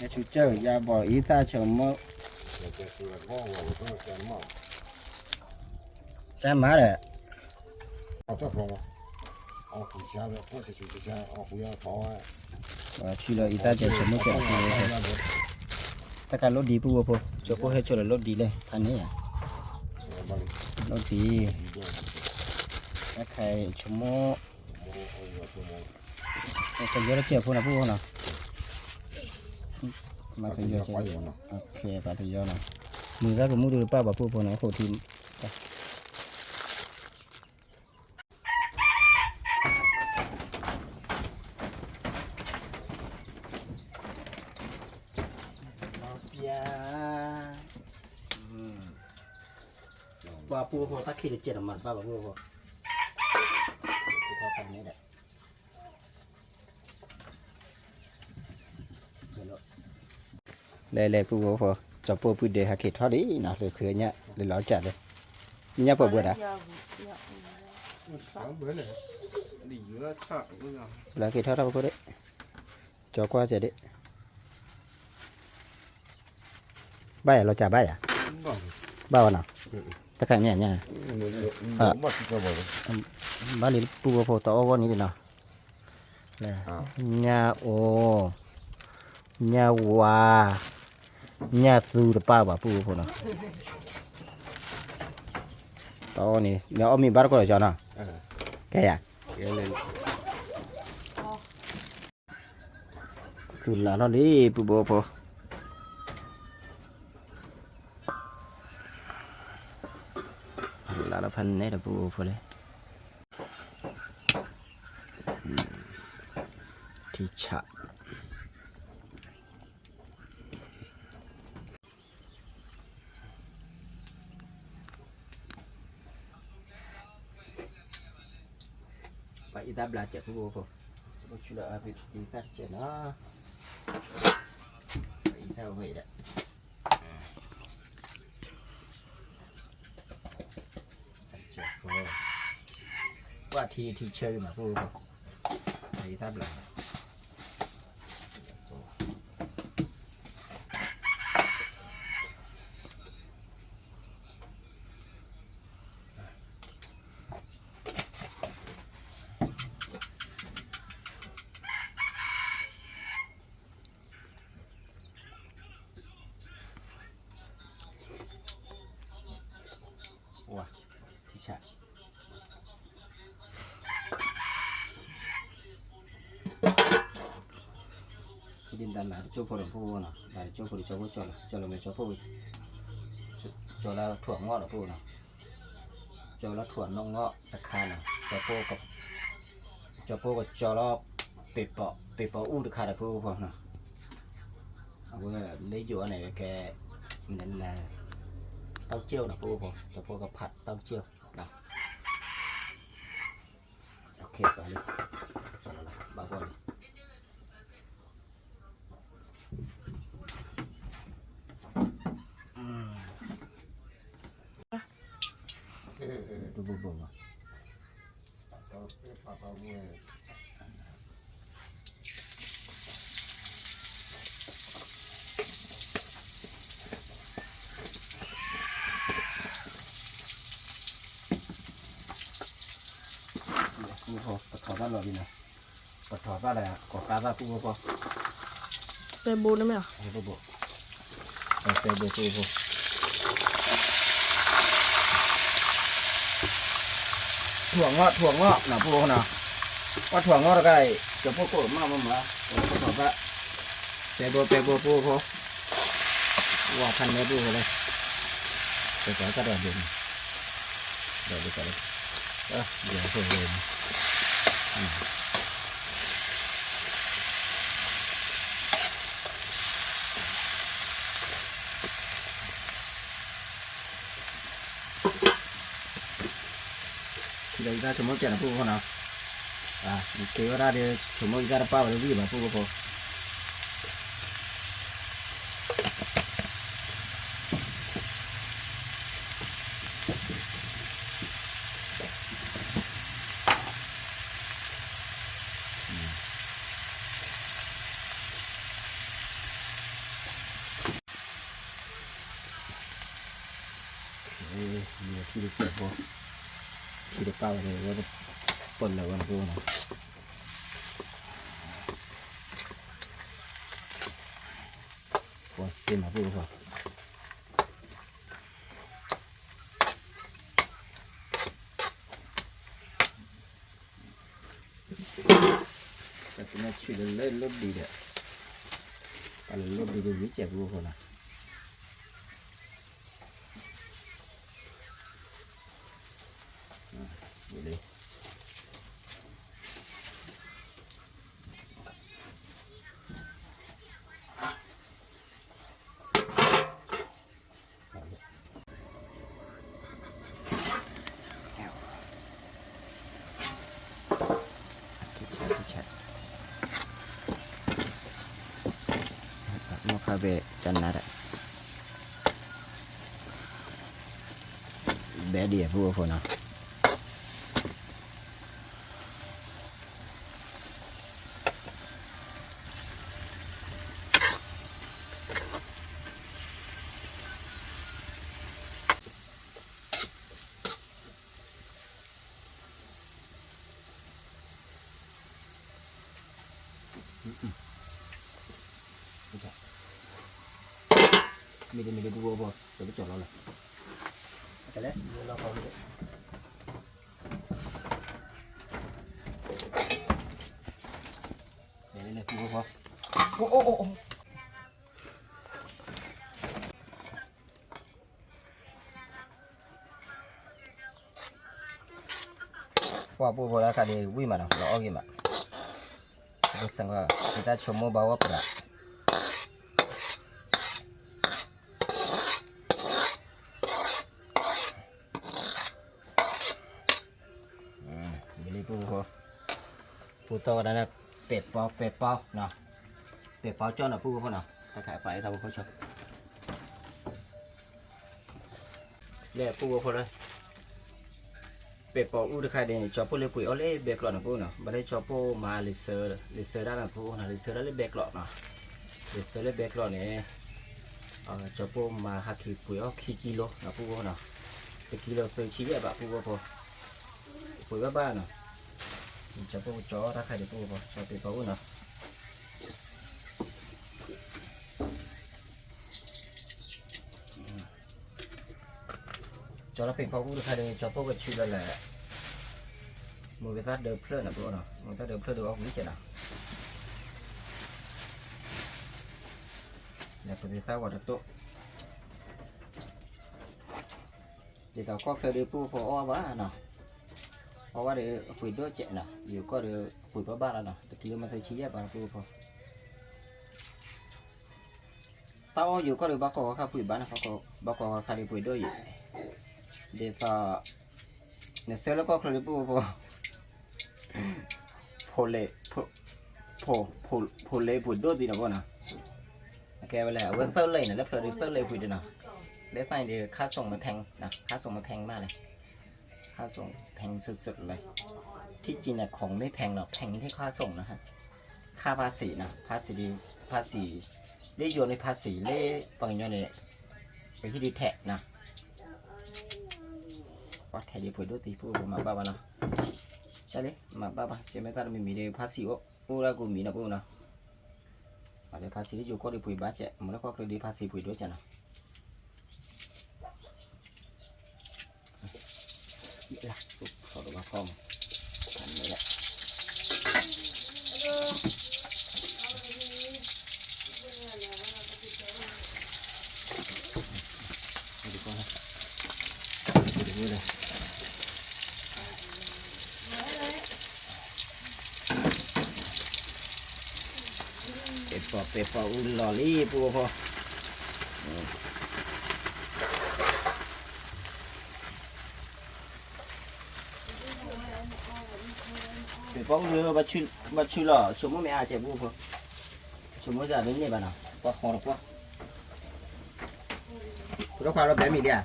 ယဆူကၢၢ် ယဘီၣ်အံသၣ်ဆိမိၣ်, ကၢမၤဒီး, ဆူလီၤအံသၣ်ဆိမိၣ်ကၢၢ်, တၢ်ခါလိၣ်ဒံးပူဖိဖိ, ကၠီဖိဟဲဆိလီၤလိၣ်ဒံးလဲၣ် ဖးန့ၣ်ဧါ, လိၣ်ဒံး, တၢ်ခါဆိမိၣ် ပယီၤတစဲးဖိနီၤ ပူဖိနီၤ, မၤပယီၤ, ပှၤပယီၤနီၤ, မုာ်သၣ်ကမူၣ်ဒုးတပၣ်ဘၣ်ပူဖိနီၤ အခိၣ်ထံး, ပှၤပူဖိတၢ်ခံးတစဲးနီၤ မၤတပၣ်ဘၣ်ပူဖိ, လဲၤလဲၤပူဖိဖိ, ကၠီဖိပုၢ်ဒဲးဟးက့ၤထီၣ်လံနီၤ လၢခုညၣ်လၢလီၤကၢ်လၢ, ညၣ်ပှဲၤဘှဲဒၣ်, လီၤက့ၤထီၣ်ထီၣ်ဖိဒၣ်, ကၠီကွၢ်စဲးဒၣ် ဘၣ်ယၤလီၤစၢ်ဘၣ်ယၤ, ဘၣ်ဝဲနီၤ, တခါညါညါ, ဘၣ်လံပူဖိတအီၣ်ဂီၢ်န့ၣ်နီၤ, ညၣ်အိ, ညၣ်ဝါ, ညၣ်သူတပၣ်ဘၣ်ပူဖိနီၤ, တအီၣ်န့ၣ် နအီၣ်မ့ၤဘၣ်တကိးလီၤကၠီနီၤ, ကဲယၤ သုလၢ်ထီၣ်လံ ပူဖိဖိ, လၢ်ထီၣ်ဖဲန့ၣ်ဒီးပူဖိလံ, ထံဆး ပှၤအံသၣ်ဘျါစဲးဖိဖိ, ပဆူလၢအံသၣ်တစဲးနီၤ, ပှၤအံသၣ်ဝဲဒၣ်, ပှၤထံထံဆၢဂ့ၤမးဖိဖိ, ပှၤအံသၣ်ဘျါ ဝါ, ထံဆး, ဒ်နတၢ်လၢတကၠိဖိဒီးဖိနီၤ, လၢတကၠိဖိဒီးကၠီဖိကၠီလီၤ, ကၠီလီၤမ့ၢ်ကၠီဖိ, ကၠီလၢထွံၣ်အငီၣ်ဒီးဖိနီၤ, ကၠီလၢထွံၣ်အနီၣ်ငီၣ်တခါနီၤ, ကၠီဖိကကၠီလီၤ, ပ့ၤပိာ်အူတခါဒီးဖိဖိနီၤ, အဝဲလၢယိၤအန့ၣ်ကဲ, မနုၤလဲၣ်, တၢ်ကၠီနီၤဖိဖိ, ကၠီဖိကဖးတၢ်ကၠီနီၤ, ဘၣ်ဂီၢ်လံ, တဘိဘိမး, ပထီၣ်ဘၣ်လီၤဒ်နီၤ, ပထီၣ်ဘၣ်ဒီးကိးကါသၣ်ပူဖိဖိ, ပဲဘိန့ၣ်မ့ၢ်, ပဲဘိပူဖိ, ထွံၣ်အငီၣ်ထွံၣ်အငီၣ်နီၤပူဖိနီၤ, ပှၤထွံၣ်အငီၣ်တခါအံၤ ကဖိကိးမးမးမး, ပထီၣ်ဘၣ်, ပဲဘိပဲဘိပူဖိ, ဝါဖးနဲပူဖိလၢ, ပကီးတၢ်ဒီးဒ်န့ၣ်, ဒီးဒ်ကီးလၢ, ဒီးဖိဖိန့ၣ် ထံၣ်လၢအံသၣ်ဆိကမိၣ်ကဲနီၤပူဖိနီၤ, က့ၤဝဲဒၣ်ဒီး ဆိကမိၣ်အံသၣ်တပၣ်ဝဲတဝံၣ်ဘၣ်ပူဖိဖိ ထံၣ်တကဲးဖိ, ထံၣ်တပၣ်ဝဲန့ၣ် ဝဲပလၢာ်ဝဲန့ၣ်ဖိနီၤ, ပှၤစ့မၤပူဖိ တၢ်ပနၢ်ဆံၣ်လၢလၢလီၢ်ဘံဒီး, တၢ်လၢလီၢ်ဘံဒီးဝံၤစဲးပူဖိနီၤ, ဝံၤလံ မ့ၢ်ခါဘဲကနၤဒၣ် ဘဲဒံးအပူဖိနီၤ. ပ မ့ၢ်တမ့ၢ်ဒ်ပူဖိဖိ ပကကၠီလီၤလီၤ. ကလဲၣ်, မ့ၢ်လီၤကီၢ်, လဲၤလဲၤပူဖိဖိ, အိၣ်အိၣ်အိၣ်အိၣ်. ပှၤပူဖိလၢခါဒ်ဝံၣ်မးနီၤ လီၤအီၣ်ဂ့ၤမး, ပစံးဝဲ ယတၢ်ဆိကမိၣ်ဘၣ်ဝဲပှၤ မ့ၢ်လံပူဖိ, ပူတီၢ်ဝဲဒၣ်န့ၣ် ပဲာ်ပီ ပဲာ်ပီနီၤ, ပဲာ်ပီကၠီနီၤ ပူဖိဖိနီၤ, တၢ်ခါအပာ်အံၤတၢ်ဖိဖိကၠီ, လဲၤပူဖိဖိလၢ ပဲာ်ပီအူတခါဒ်န့ၣ် ကၠီဖိလၢပှ့ၤအီၣ်လၢဘဲကျိးနီၤ ပူနီၤ, ဘၣ်လၢကၠီဖိမၤလံာ်ဆၢ, လံာ်ဆၢဒၣ်နီၤ ပူနီၤ, လံာ်ဆၢဒၣ်လၢဘဲကျိးနီၤ, လံာ်ဆၢလၢဘဲကျိးန့ၣ် ကၠီဖိမၤဟးက့ၤပှ့ၤအီၣ်ခံကံလိနီၤ ပူဖိနီၤ, တကံလိသၢဆံယဲၢ်ဘၣ် ပူဖိဖိ, ပှ့ၤဘၣ်ဘၣ်နီၤ, ကၠီဖိကၠီတၢ်ခါဒ်ပူဖိ ကၠီပဲာ်ပီအူနီၤ. ကၠီလၢပဲာ်ပီအူတခါဒီး ကၠီဖိကဆူလၢလဲၣ်, မုၢ်ကသါဒၢဖျၢၣ်န့ၣ် ပူနီၤ, မုၢ်ကသါဒၢဖျၢၣ်ဒီးအီၣ်ဝံၤကဲနီၤ, လဲၤပသ့သၣ်ဝဲတတိၢ်, ဒ်သိးကီၢ်ချၢဒီးပူဖိအီၣ်ဘၣ်နီၤ, အီၣ်ဘၣ်ဒီးအပှ့ၤဒိၣ်ကဲနီၤ, ယိၤကီၢ်ဒီးအပှ့ၤဘၣ်ဘၣ်လီၤနီၤ, တကံလိမ့ၢ်သၢဆံယဲၢ်ဘၣ် ပူဖိ တၢ်အီၣ်ယိၤကီၢ်ဒီး ဘၣ်ကီၢ်ဂီၤခါပှ့ၤဘၣ်န့ၣ်, ဘၣ်ကီၢ်ဂီၤခါဒီးပှ့ၤဒိၣ်ယံၤ, ဒ်သိး နဆၢလၢကီၢ်ချၢဒီးပူဖိ, ဖိလဲ, ဖိလဲပှ့ၤဒိၣ်သံနီၤ ပူနီၤ, အကဲဝဲလဲၣ် အဝဲသၢလၢအံၤန့ၣ် လၢဖျၢၣ်ဒီးသၢလၢအံၤပှ့ၤဒိၣ်နီၤ, လၢသၣ်အံၤဒီး ခါစုံမ့ၢ်ဖဲ, ခါစုံမ့ၢ်ဖဲမးလဲၣ်, ခါစုံဖဲစုတ်စုတ်လဲၣ်, ထံၣ်ကံန့ၣ် ခုံမ့ၢ်ဖဲနီၤ ဖဲလၢခါစုံနီၤ ခါဖးစံးနီၤ, ဖးစံးဒ်, ဖးစံး, လၢယိၤန့ၣ်ဖးစံး လၢပှၤကညီန့ၣ် ပဟံၣ်ဒုးထဲးနီၤ, ပှၤထဲးဒ်ပှ့ၤဒိၣ်သံ ပူဖိမၤဘၣ်ဘၣ်နီၤ, ကလံ မၤဘၣ်ဘၣ် ကဲမ့ၢ်သၣ်တမံၤမံၤဒီး ဖးစံးအိၣ် အိၣ်ဒၣ်ကိးမံၤနီၤ ပူနီၤ, ပှၤလၢဖးစံးလၢယိၤကီၢ်ဒီးပှ့ၤဘၣ်ကဲ မ့ၢ်လၢကီၢ်ချၢဒီးဖးစံးပှ့ၤဒိၣ်ကဲနီၤ ပဲာ်ပီ ပဲာ်ပီအူလီၤလံ ပူဖိ ပဲာ်ပီအူလီၤ ဘၣ်ဆူလီၤ ဆိကမိၣ်မ့ၢ်အါကဲပူဖိ ဆိကမိၣ်စ့ၢ်မ့ၢ်န့ၢ်ဘၣ်နီၤ ပှၤဃီတပှၢ် ဖိဒိၣ်ခွါလီၤဘဲမံၤဒ်ဧါ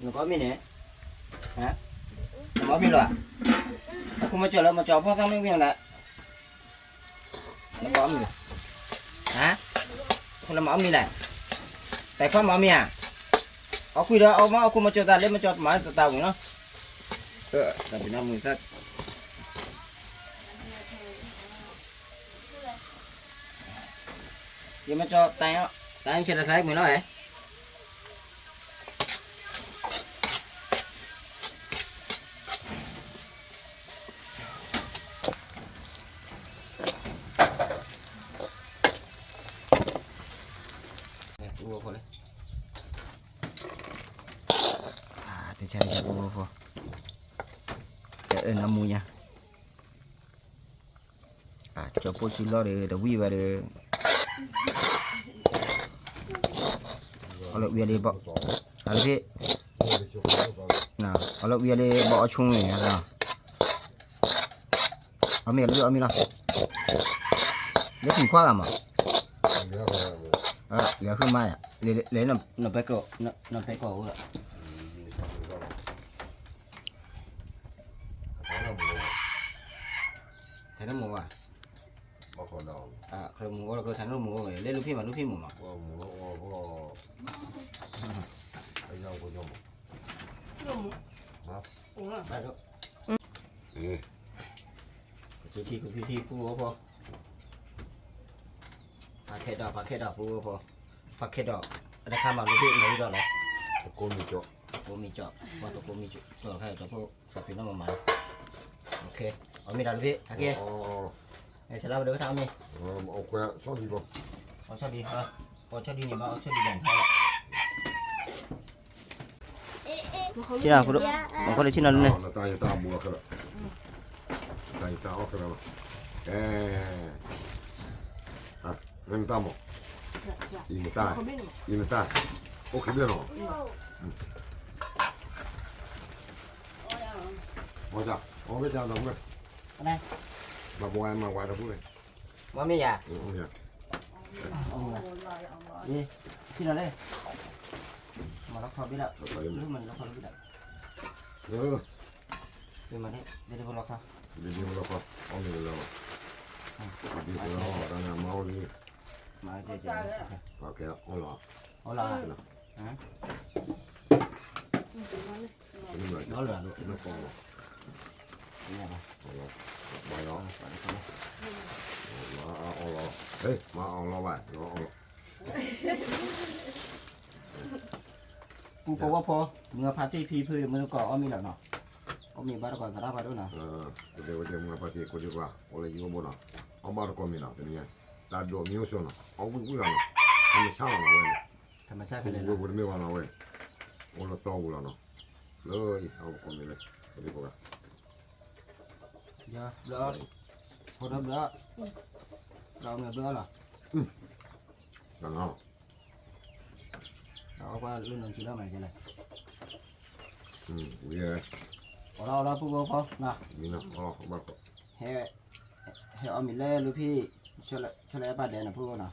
နကအီၣ်မ့ၤန့ၣ် နကအီၣ်မ့ၤလီၤဧါ အခိၣ်မၤစၢၤလၢမၤစၢၤအဖီၣ်သၣ်မ့ၢ်ဝံၤနၤ နကအီၣ်မ့ၤလီၤ ဟါ အခိၣ်လၢမၤအီၣ်မ့ၤလဲၣ် တၢ်ခွါမၤအီၣ်မ့ၤဧါ အီၣ်ကွံာ်ဒီးအီၣ်မး အခိၣ်မၤစၢၤတၢ်လၢမၤစၢၤမၤတၢ်ဝံၤနီၤ တၢ်ပ့ၤနီၣ်မုာ်သၣ် ယမ့ၢ်ကၠီတၢ် တၢ်ဆဲးတၢ်ဆဲးမုာ်နီၤဟဲ တၢ်ဆဲးတၢ်ဆဲး တၢ်အၢၣ်နီၢ်မူညါ ကၠီပိၢ်စုလီၢ်ဒီး တဝံၣ်ဝဲဒီး အလီၤဝံၤလံဘီ အလီၤသ့ၣ် အလီၤဝံၤလံဘီအီၤဆိန့ၣ် အီၣ်မ့ၤလီၤ အီၣ်မ့ၤလီၤ လၢသံခွါဂၤမး လဲၤဃုမါယၤ လဲၤ နပဲကီၢ်အိၣ်လီၤ ထဲနမိၢ်ဘၣ် မူၤအီၣ်လၢကျိဆါန့ၣ် မူၤအီၣ်ဝဲ လၢလူၤဖံးမး လူၤဖံးမူၤမး, မူၤအီၣ်, ကသူထံ ကသူထံ ပူၤဝဲဖိ, ဖးခဲဒီး ဖးခဲဒီး ပူၤဝဲဖိ, ဖးခဲဒီး အတခါမး လူၤဖံး မူၤဒီးလီၤ, သကိးမံၤကၠီ, သကိးမံၤကၠီ, ပှၤသကိးမံၤကၠီ ကၠီခါဒီးဖိ သးပ့ၤနီၣ်မးမး, အီၣ်မ့ၤဒီးလူၤဖံး ဟဲက့ၤ, အဲ ဆလါပဒိၣ်ကထါအီၣ်မ့ၤ, အီၣ်ဆီဒံး, အီၣ်ဆီဒံးန့ၣ်ဘၣ် အီၣ်ဆီဒံးန့ၣ်ဘၣ်, ဆ့ၣ်နီၤဖိဒိၣ်, မၤခီဒံးဆ့ၣ်နီၤဒ်န့ၣ်, တၢ်ယတၢ်အီၣ်ခဲလၢာ်လီၤ, တၢ်ယတၢ်အီၣ်ခဲလၢာ်လီၤ, အဲ နတၢ်မး, အံၤနတၢ်, အံၤနတၢ်, အိၣ်ခံဘျဲၣ်နီၤ, အီၣ်ကၢ်, အီၣ်ကၢ်ဒီပုၢ်ဝဲၢ်, မၤဘီဝဲ မၤဝဲဒီပုၢ်ဝဲၢ်, မ့ၢ်မ့ၢ်ယၤ, အံၤ, ဆ့ၣ်နီၤလဲၣ်, မၤလီၤခီဘ့ၣ်ဒီး, မၤလီၤခီဘ့ၣ်ဒီး, မၤလီၤခီ, ဒ်ဒ်ဖိလီၤခီ, ဒ်ဒ်ဖိလီၤခီ, အီၣ်မ့ၤလၢလီၤ, ဒ်ဖိလီၤခီ တၢ်န့ၣ်မၤအီၣ်လံ, မၤ, အီၣ်လီၤ, အီၣ်လီၤ, အီၣ်လီၤ, မၤအီၣ်လီၤ, မၤအီၣ်လီၤ, မၤအီၣ်လီၤဘၣ်, ပူၤကိးဝီဖိ, မုၢ်ဖါတံၢ်ဖံဖု မုၢ်တကိးအီၣ်မ့ၤလီၤနီၤ, အီၣ်မ့ၤဘၣ်တကိးသရၣ်ဖးဒိၣ်နီၤ, ဝဲဒၣ်မုၢ်ဖါတံၢ်ကိးဒံကွၢ် အိၣ်လၢယိဘိနီၤ, အီၣ်ဘၣ်တကိးမ့ၤနီၤ တနံၤညါ, တၢ်ဒိးမံအိၣ်ဆိနီၤ အီၣ်ဝံၣ်ဝံၣ်လီၤနီၤ, ထမဆၣ်လီၤနီၤဝဲန့ၣ်, ထမဆၣ်လီၤနီၤဝဲ, အိၣ်လၢတီပူၤလီၤနီၤ, လၢအံၤ အီၣ်ကိးမ့ၤလၢ, ပဒိၣ်ပဂၤ, ဘျၢ, ဖိဒိၣ်ဘျၢ, ဒီးမ့ၤဘျၢလီၤ, တၢ်နီၤ အီၣ်ကွၢ်လၢနုာ်စံလီၤမးကလဲၣ်, အိၣ်လီၤအိၣ်လီၤပူၤဖိနီၤ, ဟဲအီၣ်မ့ၤလၢလူၤဖံး, ဆီလဲအပၢ်ဒဲးနၤဖိနီၤ,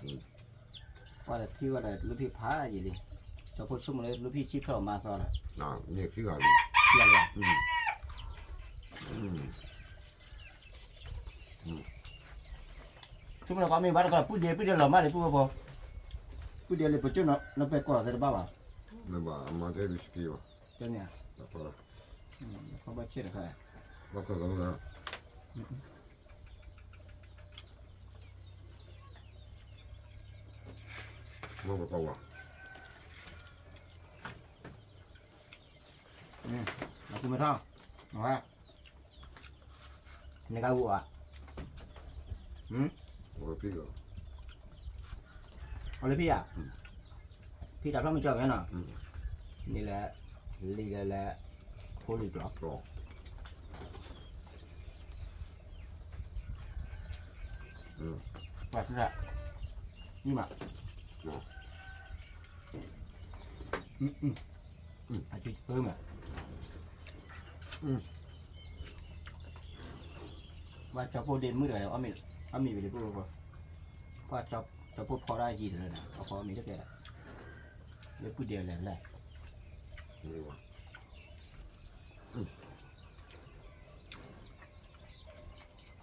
ကွၢ်ဒီးထံဝဲဒီးလူၤဖံးဖးယံာ်လံ, ကၠီဖိဆိကမိၣ်လၢလူၤဖံးဆံၣ်ဖျၢၣ်အီၤမၤသီလီၤ, မ့ၢ်ခံဂၤလံ, ဆိကမိၣ်လၢကီၢ်မ့ၢ်ဘၣ်တကီၢ် ပုၢ်ဒ့ပုၢ်ဒ့လီၤမးလံပုၢ်ဖိ, ပုၢ်ဒ့လံပကၠိနီၤ နပဲာ်ကီၢ်သ့တဘၣ်ဘၣ်, မ့ၢ်ဘၣ်အမၤထဲဒုးစကံဘၣ်, တန့ၣ်, ခီဘၣ်ဆ့ၣ်တခါ, ဘၣ်ခီၣ်သးလၢ မ့ၢ်ပကီၢ်ဝဲ, အကူမထီၣ်, နကဂူၤဧါ, အီၤလၢဖံဧါ, ဖံတၢ်ဖျီမုၢ်ကၠီၣ်ဖဲနီၤ, န့ၣ်လဲၣ်, လံလဲၣ်လဲၣ်, ဖိလံကျီၢ် ပှၤသရၣ်, ယမး, အစုပၢမး, ပှၤကၠီၤပိၢ်ဒ့မုၣ်တဂၤဒီး အီၣ်မ့ၤဝံၤလံပုၢ်ဖိ, ပှၤကၠီၤပိၢ်ဖီဒၣ်ယံၤတလၢန့ၣ် အီၣ်မ့ၤတကဲဒီး, လၢပုၢ်ဒ့လဲၣ်လဲၣ်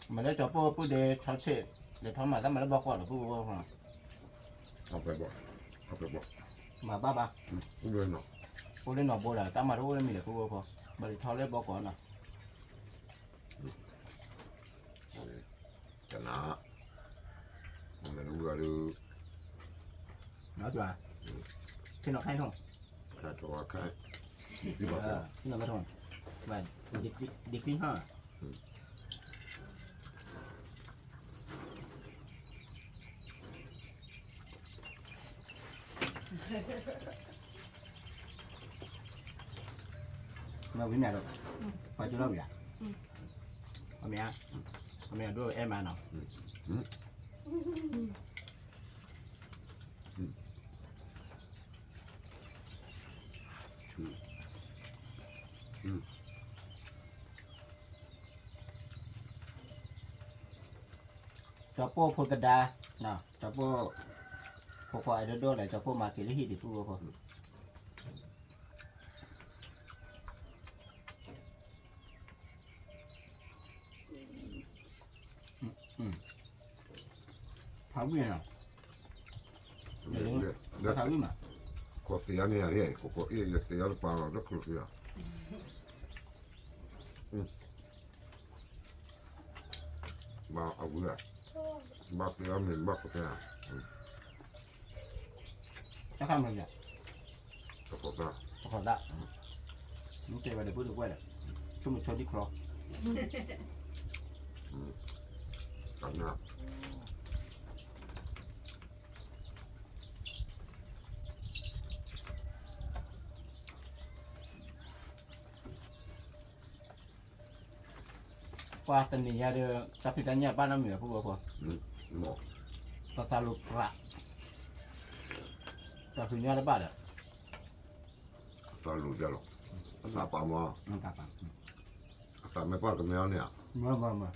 မ့ၢ်လၢကၠီၤပိၢ်ပုၢ်ဒ့ဆီဆ့ၣ်, လဲၤထီၣ်မၤတၢ်မၤလၢဘီကီၢ်ဒီးပုၢ်ဖိ, မၤဘၣ်ဘၣ်, အိၣ်လၢနီၢ်ဘိဒီး တၢ်မၤတအိၣ်လၢမံၤဒီးပုၢ်ဖိ, ဘၣ်လဲၤထီၣ်လၢဘီကီၢ်နီၤ, တနၤ, မ့ၢ်နဝံၤအီၤဒုး, ခ့နီၤခါထီၣ်, ခါထီၣ်ခါ, ခ့နီၤခါထီၣ်, ဒ့ခွံဟါ, မ့ၢ်ဝံၤမ့ၢ်ဒီး, ပှၤကၠိလီၤဝံၤဧါ, အမ့ၢ်, အမ့ၢ်အဒိအဲၣ်မးနီၤ, ကၠီၤပိၢ်ဖိသဒါ, ကၠီၤပိၢ်, ဖိခွါအဲၣ်ဒိးဒိၣ်လဲၣ် ကၠီၤပိၢ်မၤသ့လၢဟံၣ်ဒံးပုၢ်ဖိ, ဖး အဝံၣ်နီၤ, လၢသးဝံၣ်မး, ကီၢ်သ့ၣ်အါန့ၣ်ယၤ, ကီၢ်အ့ၣ်ယသ့ၣ်အါတပၤလီၤ တကျိၤသ့ၣ်လီၤ, ဘၣ်အဝံၣ်, ဘၣ်သ့ၣ်အါမ့ၢ်ဘၣ်ကီၢ်သ့ၣ်ဧါ, တၢ်ခါမ့ၢ်ယၤ, တခီသၣ်, တခီသၣ်, မ့ၢ်တဲဝဲဒီး ပုၢ်တကွဲၢ်ဒီး, ဆိကမိၣ်ဆိဒံၣ်ချီ, တၢ်နၢ် ပှၤတနံၤညါဒီး တၢ်ဖံးတၢ်ညၣ်တဘၣ်နီတမံၤဘၣ် ဖိဝဲဖိ, တၢ်သးလိၤပြး, တၢ်ဖံးညၣ်တဘၣ်ဒီး, တၢ်လိၤဒၣ်လီၤ, အသးပာ်မး, အသးမ့ၢ်ပာ်ကမဲအီၤန့ၣ်ဧါ, မ့ၢ်မ့ၢ်မ့ၢ်,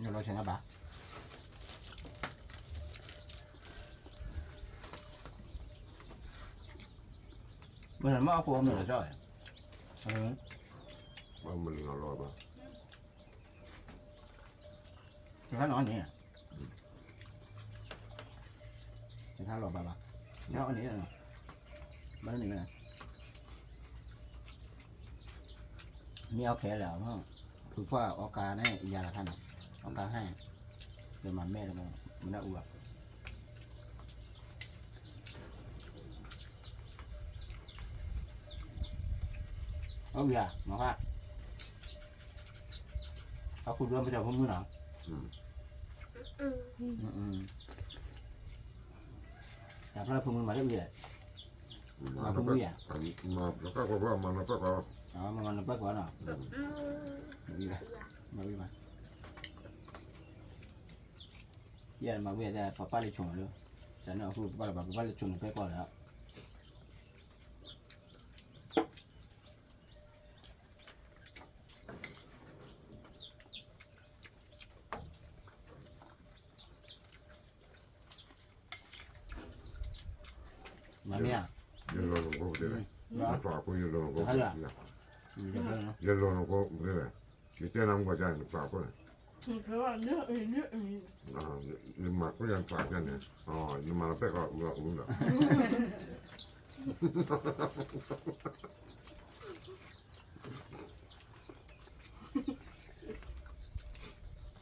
နလီၤဆဲးနဘၣ်, မ့ၢ်မ့ၢ်အခိၣ်အမဲာ်လီၤကၠီ, ဘၣ်မနုၤလီၤဘၣ် တခါနီၤန့ၣ်, တခါလီၤဘၣ်ဘၣ်, တခါအီၤန့ၣ်, ဘၣ်န့ၣ်, မ့ၢ်အီၣ်ခဲလၢာ်, ဖုဖှၣ်အီၣ်ကါန့ၣ် ယၤလီၤခါန့ၣ်, အီၣ်ကါဟဲ, ဒီးမၤမဲာ်တမံၤ, မနုၤအူဘၣ် အဝံၤဧါ, မၤဃၣ်, အဃုဒွဲမ့ၢ်တၢ်ဖိမုၣ်နီၤ, တၢ်ဖျၢၣ်ဖိမုၣ်မၤတၢ်ဝံၤဧါ, မၤဖိမုၣ်ဧါ, မၤနပၢၢ်ကီး, မၤနပၢၢ်ကီးနီၤ, မၤဝံၤဘၣ်, မၤဝံၤဘၣ်, ယမၤဝံၤဒီး ပပၢ်လၢဆိၣ်မးလၢ, တၢ်န့ၣ်အဃိပပၢ်လၢပပၢ်လၢဆိၣ်န့ၣ်ပဲကီၢ်လီၤ မ့ၢ်ဧါ, ယလီၤနကိးပတဲလဲၣ်, ယလီၤနကိးပတဲလဲၣ်, ယလီၤနကိးပတဲလဲၣ်, ယတဲနၤမ့ၢ်ကွၢ်ကါန့ၣ် နပာ်ခိၣ်န့ၣ်, နမၤခိၣ်ယၤနပာ်ကါန့ၣ်, နမၤလီၤပဲၢ်ဃီအူလီၤအူလီၤ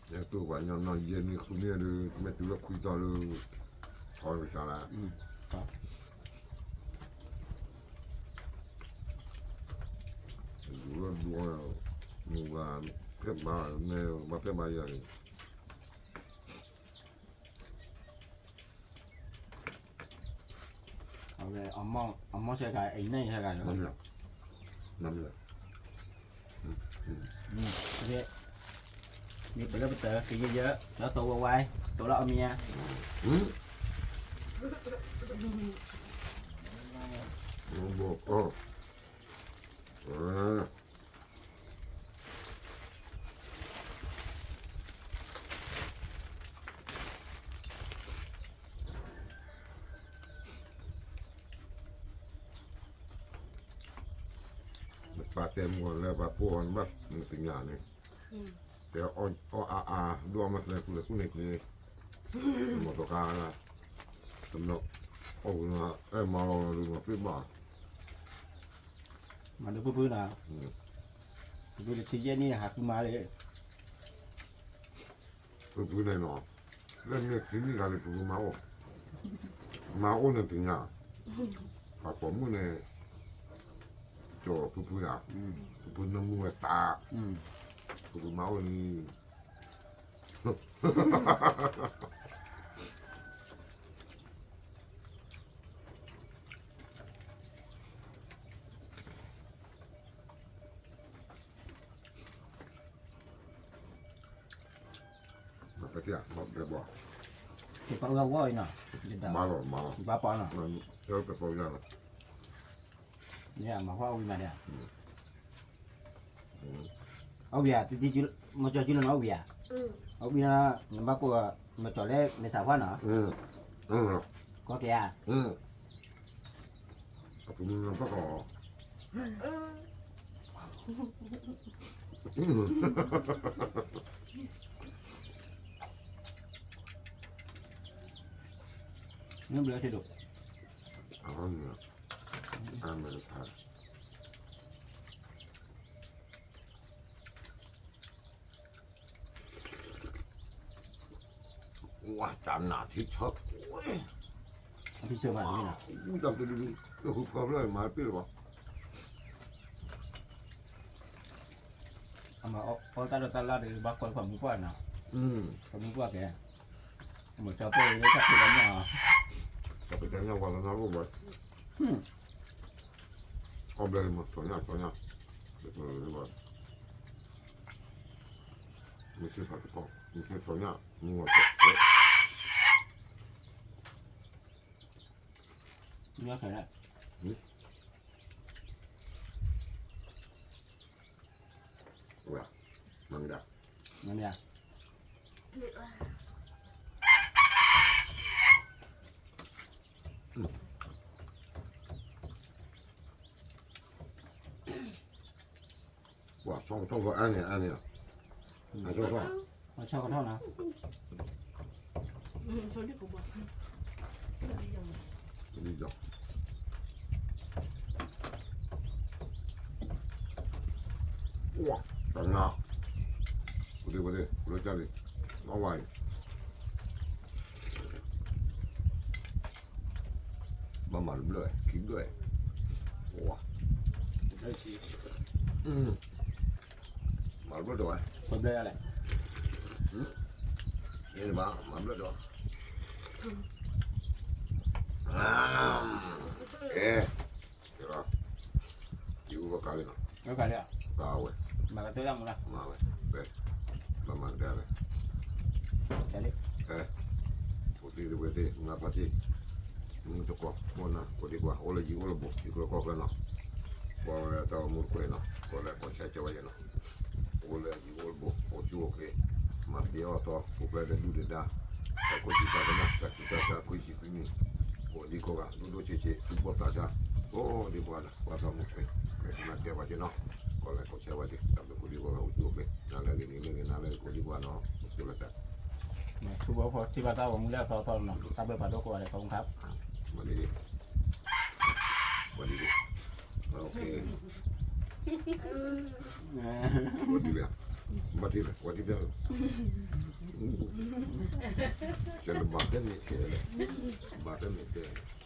အဲ တူၢ်ပှၤညီနီၢ်ယဲၢ်နံၣ်ဃုနံၣ်ဒီး မ့ၢ်တုၤလၢခွံတီၤလၢ ထီကစၢ်လၢ ဒူၣ်လၢဒူၣ်, မုၢ်ဂၤဖျဲၣ်ဘါ, မ့ၢ်ဘၣ်ဖျဲၣ်ဘါယၤန့ၣ် အဝဲ အမီၢ်ဆဲးဂၤ အံၤန့ၣ်ဟဲဂၤလီၤ, မ့ၢ်ပလၢပတၢၢ် ကယဲၢ်ယဲၢ် လၢသဝဲဝဲ တိလၢအမံၤဧါ, နပာ်တဲမုၢ်ဂီၤလၢပှၤဖိအီၤနဘၣ်နသ့ၣ်ညါန့ၣ်, တဲအီၣ်အါအါ ဒိၣ်အီၣ်မးသလဲၤကူၣ်လဲၤကူၣ်န့ၣ်က့ၤ, မီၢ်သီခါ, တနီၤ, အီၣ်ဝဲနၤ အဲၣ်မၤလီၤလီၤဒုးမၤပ့ၢ်ဘၣ်, မၤဒုးဖုဖုနီၤ, ဖုဖုတဆံယဲၢ်နံၣ်ဟးဃုမါလံ ဖုဖုန့ၣ်နီၤ, လၢန့ၣ်ခံနံၣ်ဂၤန့ၣ် ဖုဖုမါအိၣ်, မါအိၣ်န့ၣ်သ့ၣ်ညါ, ပှၤပိာ်မုၣ်န့ၣ်, ကၠီဖုဖုဧါ, ဖုဖုနၢမူဝဲတၢ်, ဖုဖုမါအိၣ်န့ၣ် ပှၤဝဲဝီအံၤနီၤ, ဘၣ်လီၤမၤလီၤ, ဘၣ်ပီနီၤ, မၤဟီၣ်ဝံၤမးဒၣ်, အဝံၤဧါ, မၤကၠီၤကၠူလီၤနီၤ အဝံၤဧါ, အဝံၤနီၤ, နဘၣ်ကိး, မၤကၠီၤလၢမဲာ်ဆှးဖှၣ်နီၤ, ကီကဲဧါ အပူၤမ့ၢ်ဘၣ်ဃီ, အပူၤမ့ၢ်ဘၣ်ဃီ, အပူၤမ့ၢ်ဘၣ်ဃီ, အပူၤမ့ၢ်ဘၣ်ဃီ, မ့ၢ်ဘျၢထံဒိၣ်, အမ့ၢ်တခါ ဝါတၢ်နးထံဆၢကွံာ်, အထံဆၢမးတမ့ၢ်နီၤ, ဝံတၢ်ပဒုဒု, တဟူဖၢဖျၢၣ်မၤပ့ၢ်လၢၤဘၣ်, အမၤအီၣ်တၢ်ဒိၣ်တၢ်လၢ်ဒီး ဘၣ်ကွၢ်ပှၤမုၢ်ပှၢ်နီၤ, ပှၤမုၢ်ပှၢ်ကဲ, မ့ၢ်တၢ်ပှၢ်လၢတၢ်ဖံးတၢ်ညၣ်, တၢ်ဖံးတၢ်ညၣ်ဝါလၢနီၢ်အိၣ်ဘၣ်, အီၣ်ဘျဲၣ်လံမး တီညၣ်တီညၣ်, ဘၣ်, မ့ၢ်စ့ၢ်ကီးတကီၢ် မ့ၢ်စ့ၢ်ကီးညၣ် မ့ၢ်ဝဲတကီၢ်, ညၣ်ခဲလၢာ်, ဝဲ, မၤမ့ၢ်ဒၣ်, မၤမ့ၢ်ဒၣ်, ပှၤဆီကထီၣ်လီၤအါန့ၢ်အါန့ၢ်လီၤ, အဆီကထီၣ်, အဆီကထီၣ်နီၤ, လံယီၤ, ပှၤ, တၢ်နါ, ဝဲသ့ၣ်ဝဲသ့ၣ် လၢကၢ်လံ, နီၢ်ဝါအံၤ ဘၣ်မၤတဘျၢၣ် ခံဘျၢၣ်, ဝါ, မၤတဘျၢၣ်ဒီးဝဲ, ပဘျၢၣ်လဲၣ်, ယဲန့ၣ်ဘၣ် မၤတဘျၢၣ်ဒီး, အဲ, ယအိၣ်ဘၣ်ကါလံနီၤ, ကါဝဲ, မၤကတၢၢ်လၢမူလၢ, မၤဝဲ, ဘၣ်မၤကတၢၢ်ဝဲ, အဲ, ဖိသ့ၣ်သ့ၣ်ဝဲသ့ၣ် မုၢ်ဂၤဖါတံၢ်, မုၢ်တကိး ကိးနၤ ကိးဒံကွၢ် အိၣ်လၢယံၤအိၣ်လၢဘူး ယကျိၤကီၢ်ကျၢၢ်နီၤ, ကွၢ်ဝဲလၢတၢ်အိၣ်မူတကွဲးနီၤ ကွၢ်လၢကီၢ်ဆၢကၢဝဲယဲနီၤ, အိၣ်လၢယံၤအိၣ်လၢဘူး အိၣ်ဆူၣ်အိၣ်ချ့, မၤဘျဲးအီၣ်သီ ပူၤဖျဲးလၢဒုၣ်လၢဒါ, တၢ်ခိၣ်ဆံးတၢ်ကနၣ် တၢ်ဆူးတၢ်ဆါ ခွံဆံခွံနံၣ်, ကိးဒံကိးဂၤ ဒိၣ်ဒိၣ်ဆံးဆံး သူၣ်ဘီၣ်သးစၢ်, ကိးဒံကိးဂၤ ကွၢ်တၢ်အိၣ်မူတကွဲး, ကဲသနာ်က့ဝဲက့ၤနီၤ, ကီၢ်လဲၤကီၢ်ဆၢဝဲက့ၤ တၢ်ဘျုးကိးဒံကိးဂၤ အိၣ်ဆူၣ်အိၣ်ချ့ နၤလၢအဂ့ၤန့ၣ် မ့ၢ်ဂ့ၤ နၤလၢအဂ့ၤကိးဒံကိးဂၤနီၤ, အိၣ်ဆူၣ်လၢတၢ် ထူဘီဖိထံၣ်ဘၣ်တၢ်ဂီၤမူလၢအသီသီနီၤ တၢ်ဘျုးဖးဒိၣ်ကိးဂၤဒဲး ခီမူခါ, မၤဒ်န့ၣ်, မၤဒ်န့ၣ်, ဝဲဒ်လဲၣ်, မၤထံလဲၣ် ဝဲဒ်လဲၣ်, ကဲလၢဘၣ်တဲမ့ၢ်ထဲလဲၣ်, ဘၣ်တဲမ့ၢ်ထဲလဲၣ်